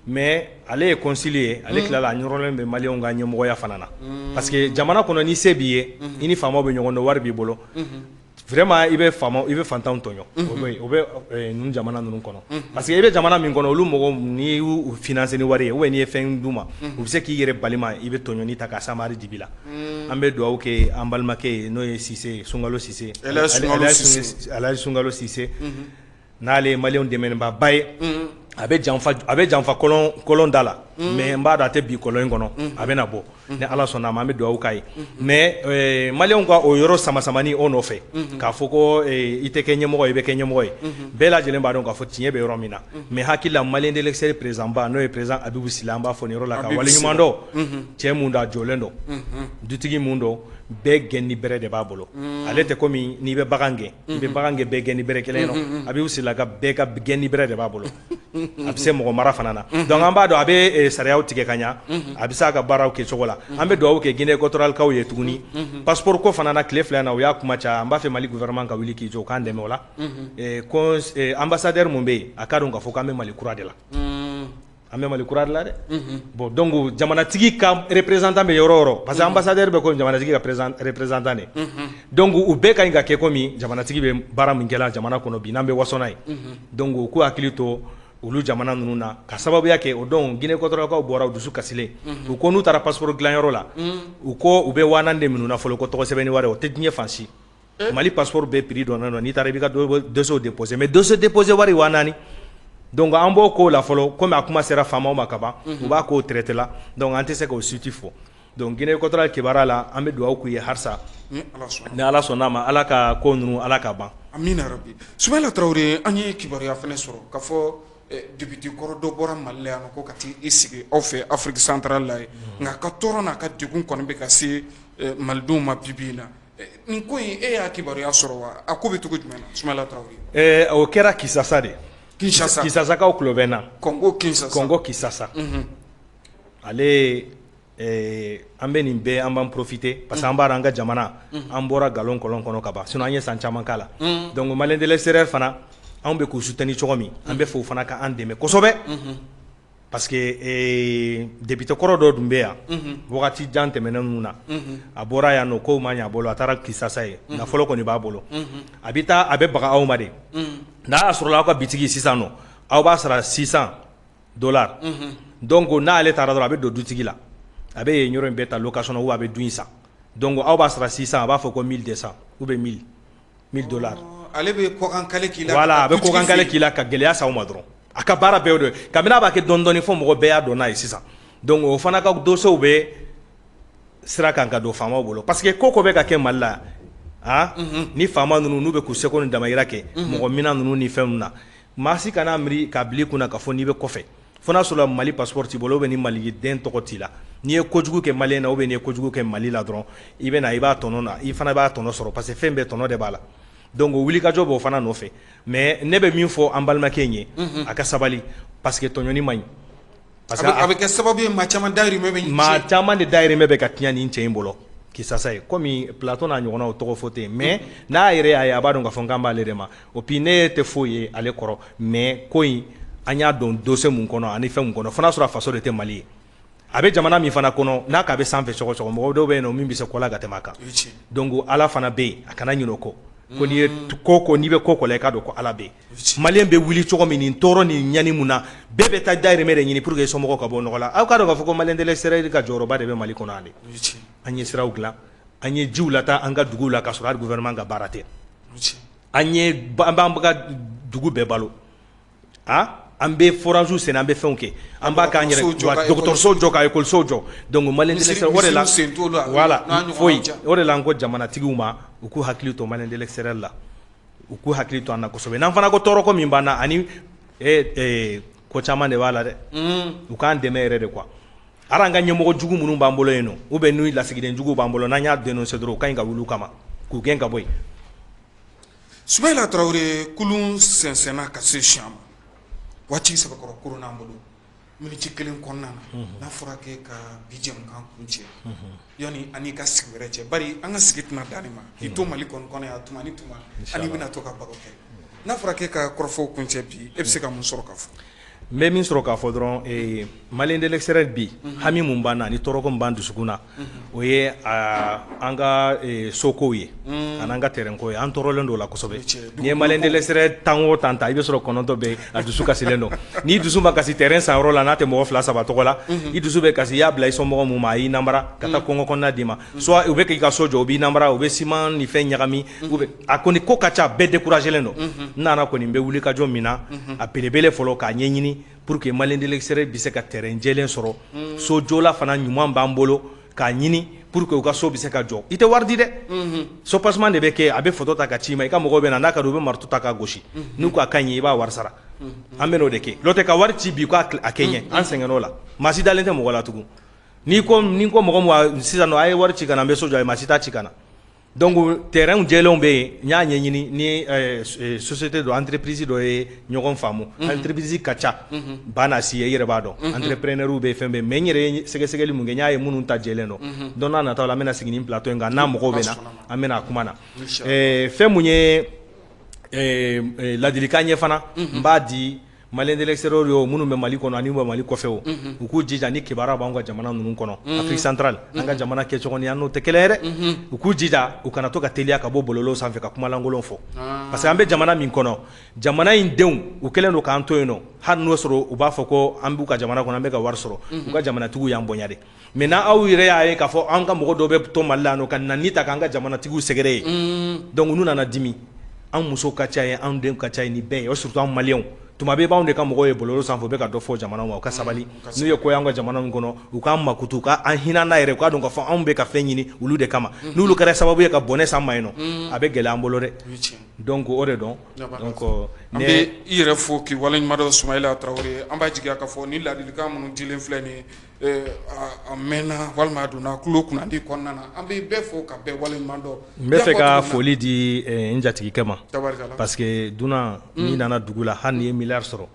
Mais ale ye consul ye, ale tilala a ɲɔrɔlen bɛ maliyɛnw ka ɲɛmɔgɔya fana na, parce que jamana kɔnɔ, ni se b'i ye, i ni faamaw bɛ ɲɔgɔn dɔn, wari b'i bolo, vraiment i bɛ faama, i bɛ fantanw tɔɲɔ. O bɛ ninnu jamana ninnu kɔnɔ, parce que i bɛ jamana min kɔnɔ, olu mɔgɔw, n'i y'u financer ni wari ye ou bien n'i ye fɛn d'u ma, u bɛ se k'i yɛrɛ balima, i bɛ tɔɲɔni ta k'a samari dibi la. An bɛ dugawu kɛ an balimakɛ ye, n'o ye Sise, Sunkalo Sise, Alaji Sunkalo Sise, n'ale ye maliyɛnw dɛmɛbaaba ye. A bɛ janfa kɔlɔn da la, mais n b'a dɔn a tɛ bi kɔlɔn in kɔnɔ, a bɛ na bɔ ni Ala sɔnna a ma. An bɛ dugawu k'a ye. Mais maliyɛnw ka o yɔrɔ sama samani o nɔfɛ k'a fɔ ko i tɛ kɛ ɲɛmɔgɔ ye, i bɛ kɛ ɲɛmɔgɔ ye, bɛɛ lajɛlen b'a dɔn k'a fɔ tiɲɛ bɛ yɔrɔ min na. Mais hakili la, malien de l'extérieur président ba, n'o ye président Abibu Sila, an b'a fɔ nin yɔrɔ la ka waleɲuman dɔn. Cɛ mun don, a jɔlen don, dutigi mun don, bɛɛ gɛn ni bɛrɛ de b'a bolo. Ale tɛ komi n'i bɛ bagan gɛn, i bɛ bagan gɛn, bɛɛ gɛn ni bɛrɛ kelen ye. Abibu Sila ka bɛɛ ka gɛn ni bɛrɛ de b'a bolo. A bɛ se mɔgɔ mara fana na. Donc an b'a dɔn a bɛ sariyaw tigɛ ka ɲa, a bɛ se a ka baaraw kɛ cogo la. An bɛ dugawu kɛ Guinée équatoriale kaw ye tuguni. Passeport ko fana na, tile 2 na, u y'a kuma caya. An b'a fɛ Mali gouvernement ka wuli k'i jɔ, u k'an dɛmɛ o la. Ko ambassadeur mun bɛ yen, a ka dɔn k'a fɔ k'an bɛ Mali kura de la, an bɛ Mali kura de la dɛ. Bon, donc jamanatigi ka représentant bɛ yɔrɔ o yɔrɔ, parce que ambassadeur bɛ komi jamanatigi ka représentant de. Donc u bɛɛ ka ɲi ka kɛ komi jamanatigi bɛ baara min kɛla jamana kɔnɔ bi, n'an bɛ waso n'a ye. Donc u k'u hakili to olu jamana ninnu na, ka sababuya kɛ o. Donc Guinée équatoriale bɔra, u dusu kasilen, u ko n'u taara passeport dilanyɔrɔ la, u ko u bɛ 4000 de minɛ u na fɔlɔ, ko tɔgɔ sɛbɛnni wari. O tɛ diɲɛ fan si. Mali passeport bɛɛ prix dɔnnen don. N'i taara, i b'i ka dossier déposer, mais dossier déposer wari 4000. Donc an b'o ko la fɔlɔ, komi a kuma sera faamaw ma ka ban, u b'a k'o traité la. Donc an tɛ se k'o suite fɔ. Donc Guinée équatoriale kibaruya la, an bɛ dugawu k'u ye halisa, ni Ala sɔnn'a ma, Ala ka ko ninnu, Ala ka ban. Amina rabi. Sumayila Tarawele, an ye kibaruya fana sɔrɔ k'a fɔ député kɔrɔ dɔ bɔra Mali la yan nɔ ko ka t'i sigi aw fɛ Afrique centrale la ye, nka ka tɔɔrɔ n'a ka degun kɔni bɛ ka se malidenw ma bi bi in na. Nin ko in, e y'a kibaruya sɔrɔ wa? A ko bɛ cogo jumɛn na, Sumayila Tarawele? O kɛra Kisasa de. Kinshasa. Kisasakaw tulo bɛ n na. Congo Kinshasa. Congo Kinshasa. Ale, an bɛ nin bɛɛ, an b'an profiter, parce que an b'a dɔn an ka jamana, an bɔra nkalon kɔlɔn kɔnɔ ka ban, sinon an ye san caman k'a la. Donc malien de l'extérieur fana, anw bɛ k'u soutenir cogo min, an bɛ fɛ u fana ka an dɛmɛ kosɛbɛ, parce que député kɔrɔ dɔ tun bɛ yan wagati jan tɛmɛnen ninnu na. A bɔra yan nɔ, kow ma ɲɛ a bolo, a taara Kisasa ye. Nafolo kɔni b'a bolo, a bɛ taa, a bɛ baga aw ma de. N'a y'a sɔrɔ aw ka bitigi sisan nɔ, aw b'a sara 600 dollars. Donc n'ale taara dɔrɔn, a bɛ don dutigi la, a bɛ yen yɔrɔ in bɛɛ ta location na, ou a bɛ du in san. Donc aw b'a sara 600, a b'a fɔ ko 1200 ou bien 1000 dollars. Ale bɛ kɔkan kale k'i la. Voilà, a bɛ kɔkan kale k'i la ka gɛlɛya s'aw ma dɔrɔn. A ka baara bɛɛ o de ye. Kabini a b'a kɛ dɔɔni dɔɔni fo mɔgɔ bɛɛ y'a dɔn n'a ye sisan. Donc o fana ka dossier bɛ sira kan ka don faamaw bolo, parce que ko ko bɛ ka kɛ Mali la, ah, ni faama ninnu n'u bɛ k'u seko ni damayira kɛ mɔgɔ mina ninnu ni fɛn ninnu na, maa si kana miiri k'a bila i kunna k'a fɔ n'i bɛ kɔfɛ, fo n'a sɔrɔ Mali passeport t'i bolo ou bien ni Maliden tɔgɔ t'i la, n'i ye kojugu kɛ malien na ou bien n'i ye kojugu kɛ Mali la dɔrɔn, i bɛ na, i b'a tɔnɔ na, i fana b'a tɔnɔ sɔrɔ, parce que fɛn bɛɛ tɔnɔ de b'a la. Donc o wulikajɔ b'o fana nɔfɛ. Mais ne bɛ min fɔ an balimakɛ in ye, a ka sabali, parce que tɔɲɔni man ɲi. Parce que a bɛ kɛ sababu ye maa caman dahirimɛ bɛ maa caman de dahirimɛ bɛ ka tiɲɛ nin cɛ in bolo Kisasa ye. Komi plateau n'a ɲɔgɔnnaw tɔgɔ fɔ tɛ yen, mais n'a yɛrɛ y'a ye, a b'a dɔn k'a fɔ n kan b'ale de ma. O puis ne tɛ foyi ye ale kɔrɔ, mais ko in, an y'a dɔn dossier mun kɔnɔ ani fɛn mun kɔnɔ, fo n'a sɔrɔ a faso de tɛ Mali ye. A bɛ jamana min fana kɔnɔ n'a k'a bɛ sanfɛ cogo cogo, mɔgɔ dɔw bɛ yen nɔ min bɛ se ko la ka tɛmɛ a kan. Donc Ala fana bɛ yen, a kana ɲinɛ o kɔ. Ko n'i ye ko ko n'i bɛ ko ko la, i k'a dɔn ko Ala bɛ yen. Malien bɛ wuli cogo min nin tɔɔrɔ ni ɲani mun na, bɛɛ bɛ taa dahirimɛ de ɲini pour que somɔgɔw ka bɔ nɔgɔ la. Aw k'a dɔn k'a fɔ ko Malien de l'extérieur ka jɔyɔrɔba de bɛ Mali kɔnɔ yan dɛ. An ye siraw dilan, an ye jiw lataa an ka duguw la k'a sɔrɔ hali gouvernement ka baara tɛ. An ye an b'an ka dugu bɛɛ balo, ah, an bɛ forage sen, an bɛ fɛnw kɛ, an b'a k'an yɛrɛ, dɔgɔtɔrɔso jɔ, ka ekɔliso jɔ. Donc Malien de l'extérieur, o de la, voilà, foyi o de la, n ko jamanatigiw ma, u k'u hakili to Malien de l'extérieur la, u k'u hakili to an na kosɛbɛ. N'an fana ko tɔɔrɔko min b'an na ani ko caman de b'a la dɛ, u k'an dɛmɛ yɛrɛ de quoi. Hali an ka ɲɛmɔgɔ jugu minnu b'an bolo yen nɔ, ou bien n'u lasigiden jugu b'an bolo, n'an y'a dénoncer dɔrɔn, u ka ɲi ka wuli u kama k'u gɛn ka bɔ yen. Sumayila Tarawele, kulun sɛnsɛnna ka se siɲɛ ma, waati sɛbɛkɔrɔ kurun n'an bolo miniti kelen kɔnɔna na, n'a fɔra k'e ka bi jɛmukan kuncɛ yanni an ka sigi wɛrɛ cɛ, bari an ka sigi tɛna dan nin ma, k'i to Mali kɔni kɔnɔ yan, tuma ni tuma ani bɛna to ka baro kɛ. N'a fɔra k'e ka kɔrɔfɔw kuncɛ bi, e bɛ se ka mun sɔrɔ ka fɔ? N bɛ min sɔrɔ k'a fɔ dɔrɔn, Malien de l'extérieur bi, hami mun b'an na ni tɔɔrɔko min b'an dusukun na, o ye an ka sokow ye ani an ka terrain ko ye. An tɔɔrɔlen don o la kosɛbɛ. N'i ye Malien de l'extérieur 10 o 10 ta, i bɛ sɔrɔ 9 bɛ a dusu kasilen don. N'i dusu ma kasi terrain san yɔrɔ la, n'a tɛ mɔgɔ fila saba tɔgɔ la, i dusu bɛ kasi i y'a bila i somɔgɔ mun ma, a y'i namara ka taa kɔngɔ kɔnɔna d'i ma, soit u bɛ k'i ka so jɔ, u b'i namara, u bɛ ciment ni fɛn ɲagami, u bɛ a kɔni ko ka ca, bɛɛ découragé len don. N nana kɔni, n bɛ wuli ka jɔ min na, a belebele fɔlɔ, k'a ɲɛɲini pour que Malien de l'extérieur bɛ se ka terrain jɛlen sɔrɔ, sojɔla fana ɲuman b'an bolo k'a ɲini pour que u ka so bɛ se ka jɔ. I tɛ wari di dɛ, soubassement de bɛ kɛ, a bɛ photo ta ka ci ma, i ka mɔgɔw bɛ na, n'a ka di u bɛ marteau ta k'a gosi, n'u ko a ka ɲi, i b'a wari sara. An bɛ n'o de kɛ, n'o tɛ ka wari ci bi k'a kɛ ɲɛ, an sɛgɛnn'o la. Maa si dalen tɛ mɔgɔ la tugun. N'i ko n'i ko mɔgɔ ma sisan nɔ, a ye wari ci ka na, n bɛ so jɔ, maa si t'a ci ka na. Donc terrain jɛlenw bɛ yen, n y'a ɲɛɲini ni société dɔ, entreprise dɔ ye ɲɔgɔn faamu. Entreprise ka ca, ba n'a si ye, i yɛrɛ b'a dɔn, entrepreneur bɛ fɛn bɛɛ, mais n yɛrɛ ye sɛgɛsɛgɛli mun kɛ, n y'a ye minnu ta jɛlen don. Don n'a nataw la, an bɛna sigi nin plateau in kan, n'a mɔgɔw bɛ na, an bɛna a kuma na. Fɛn mun ye ladilikan ye fana, n b'a di Malien de l'extérieur ye, minnu bɛ Mali kɔnɔ ani bɛ Mali kɔfɛ, o u k'u jija ni kibaruya b'anw ka jamana ninnu kɔnɔ, Afrique centrale, an ka jamana kɛcogo ni an n'o tɛ kelen ye dɛ. U k'u jija, u kana to ka teliya ka bɔ bɔlɔlɔw sanfɛ ka kumalankolon fɔ, parce que an bɛ jamana min kɔnɔ, jamana in denw, u kɛlen don k'an to yen nɔ. Hali n'o sɔrɔ u b'a fɔ ko an b'u ka jamana kɔnɔ, an bɛ ka wari sɔrɔ, u ka jamanatigiw y'an bonya de. Mais n'aw yɛrɛ y'a ye k'a fɔ an ka mɔgɔ dɔw bɛ to Mali la yan nɔ ka na ni ta k'an ka jamanatigiw sɛgɛrɛ ye, donc n'u nana dimi, an musow ka ca ye, an denw ka ca ye, ni bɛɛ ye, surtout an Malienw, tuma bɛɛ b'anw de ka mɔgɔw ye bɔlɔlɔ sanfɛ, u bɛ ka dɔ fɔ jamana ma. U ka sabali, n'u ye ko y'an ka jamana min kɔnɔ, u k'an makutu, u ka an hinɛ n'a yɛrɛ, u k'a dɔn k'a fɔ anw bɛ ka fɛn ɲini olu de kama. N'olu kɛra sababu ye ka bɔnɛ s'an ma yen nɔ, a bɛ gɛlɛya an bolo dɛ. Donc o de don. Donc an bɛ i yɛrɛ fo k'i waleɲuman dɔn, Sumayila Tarawele. An b'a jigiya k'a fɔ ni ladilikan minnu dilen filɛ nin ye, a mɛnna walima a donna tulo kunnandi kɔnɔna na. An bɛ bɛɛ fo ka bɛɛ waleɲuman dɔn. N bɛ fɛ ka foli di n jatigikɛ ma, parce que dunan n'i nana dugu la, hali n'i ye miliyari sɔrɔ,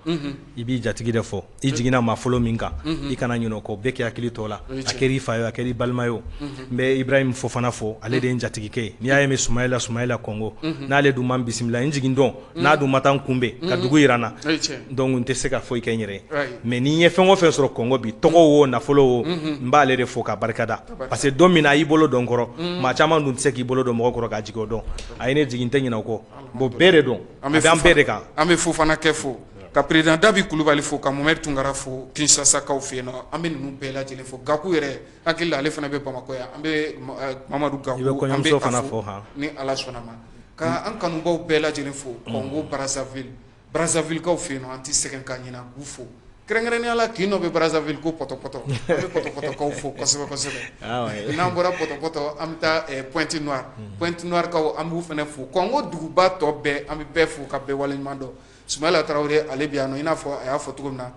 i b'i jatigi de fɔ. I jiginna maa fɔlɔ min kan, i kana ɲinɛ o kɔ, bɛɛ k'i hakili to o la, a kɛra i fa ye, a kɛra i balima ye o. N bɛ Ibrahim Fofana fo, ale de ye n jatigikɛ ye. N'i y'a ye n bɛ Sumayila, Sumayila Kɔngo, n'ale dun ma n bisimila n jigin dɔn, n'a dun ma taa n kunbɛn ka dugu jira n na, donc n tɛ se ka foyi kɛ n yɛrɛ ye. Mais ni n ye fɛn o fɛn sɔrɔ Kɔngo bi, tɔgɔ o, nafolo o, n b'ale de fo ka barika da, parce que don min na a y'i bolo don n kɔrɔ, maa caman dun tɛ se k'i bolo don mɔgɔ kɔrɔ k'a jigin o dɔn. A ye ne jigin, n tɛ ɲinɛ o kɔ. Bon, bɛɛ de don, a bɛ an bɛɛ de kan. An bɛ Fofana kɛ fo, ka président Dabi Kulubali fo, ka Mohamed Tunkara fo Kinshasakaw fɛ yen nɔ. An bɛ ninnu bɛɛ lajɛlen fo. Gaku yɛrɛ, hakili la ale fana bɛ Bamakɔ yan, an bɛ Mamadu Gaku, i bɛ kɔɲɔmuso fana fo. Ni Ala sɔnna ma, ka an kanubaw bɛɛ lajɛlen fo Kɔngo Brazzaville, Brazzavillekaw fɛ yen nɔ, an tɛ sɛgɛn ka ɲinɛ k'u fo, kɛrɛnkɛrɛnnenya la kin dɔ bɛ Brazzaville ko Pɔtɔpɔtɔ, an bɛ Pɔtɔpɔtɔkaw fo kosɛbɛ kosɛbɛ. N'an bɔra Pɔtɔpɔtɔ, an bɛ taa Pointe Noire, Pointe Noire kaw, an b'u fana fo. Kɔngo duguba tɔ bɛɛ, an bɛ bɛɛ fo ka bɛɛ waleɲuman dɔn. Sumayila Tarawele, ale bɛ yan nɔ, i n'a fɔ a y'a fɔ cogo min na,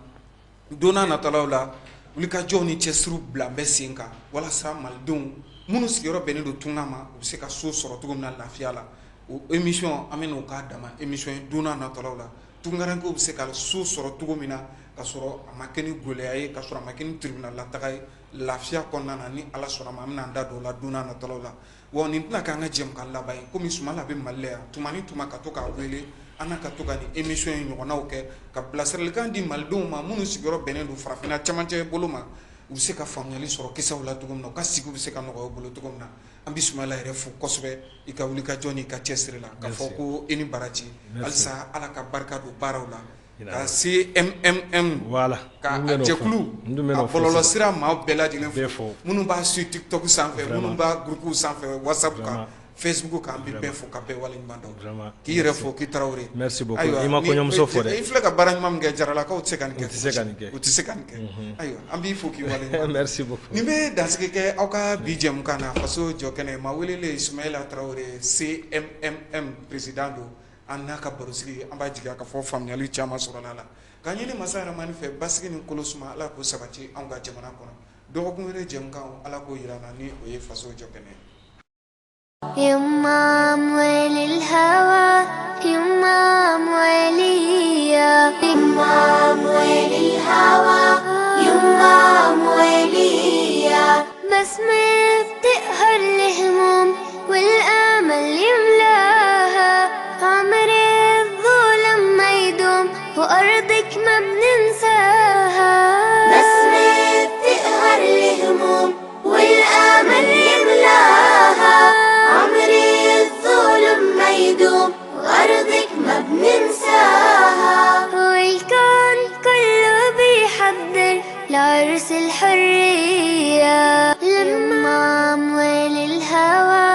don n'a nataw la, wulikajɔw ni cɛsiriw bila bɛ sen kan walasa malidenw minnu sigiyɔrɔ bɛnnen don tunga ma, u bɛ se ka so sɔrɔ cogo min na lafiya la. O émission an bɛn'o k'a dama émission ye don n'a nataw la, tunkarankew bɛ se ka so sɔrɔ cogo min na ka sɔrɔ a ma kɛ ni gɛlɛya ye, ka sɔrɔ a ma kɛ ni tribunal lataga ye, lafiya kɔnɔna na. Ni Ala sɔnna ma, an bɛna an da don o la don n'a nataw la. Wa nin tɛna k'an ka jɛmukan laban ye, komi Sumala bɛ Mali la yan tuma ni tuma, ka to k'a wele, an n'a ka to ka nin émission in ɲɔgɔnnaw kɛ, ka bilasiralikan di malidenw ma minnu sigiyɔrɔ bɛnnen don farafinna cɛmancɛ bolo ma, u bɛ se ka faamuyali sɔrɔ kisɛw la cogo min na, u ka sigiw bɛ se ka nɔgɔya u bolo cogo min na. An bɛ Sumala yɛrɛ fo kosɛbɛ i ka wulikajɔ n'i ka cɛsiri la, k'a fɔ ko i ni baraji. Halisa Ala ka barika don baaraw la, ka CMMM voilà ka jɛkulu a bɔlɔlɔ sira maa bɛɛ lajɛlen fo, minnu b'a su TikTok sanfɛ, minnu b'a groupe sanfɛ, WhatsApp kan, Facebook kan, an bɛ bɛɛ fo ka bɛɛ waleɲuman dɔn. K'i yɛrɛ fo, k'i Tarawele. Merci beaucoup. I ma kɔɲɔmuso fo dɛ. I filɛ ka baara ɲuman min kɛ, Jaralakaw tɛ se ka nin kɛ. U tɛ se ka nin kɛ. U tɛ se ka nin kɛ. Ayiwa, an b'i fo k'i waleɲuman. Merci beaucoup. Nin bɛ dansigi kɛ aw ka bi jɛmukan na, Faso jɔ kɛnɛ. Maa welelen Sumayila Tarawele, CMMM président don. An n'a ka barosigi, an b'a jigiya k'a fɔ faamuyali caman sɔrɔla la. K'a ɲini masa Rahamani fɛ, basigi ni kolo suma, Ala k'o sabati anw ka jamana kɔnɔ. Dɔgɔkun wɛrɛ jɛmukan, Ala k'o jira an na, ni o ye Faso jɔ kɛnɛ ye. يما أموال الهوى، يما أمواليا، يما أموال الهوى، يما أمواليا. بسمة بتقهر الهموم والآمل يملاها، عمر الظلم ما يدوم وأرضك ما بننساها. بسمة بتقهر الهموم والآمل يملاها، عمر الظلم ما يدوم وأرضك ما بننساها. والكون كله بيحضر لعرس الحرية، لما أموال الهوى.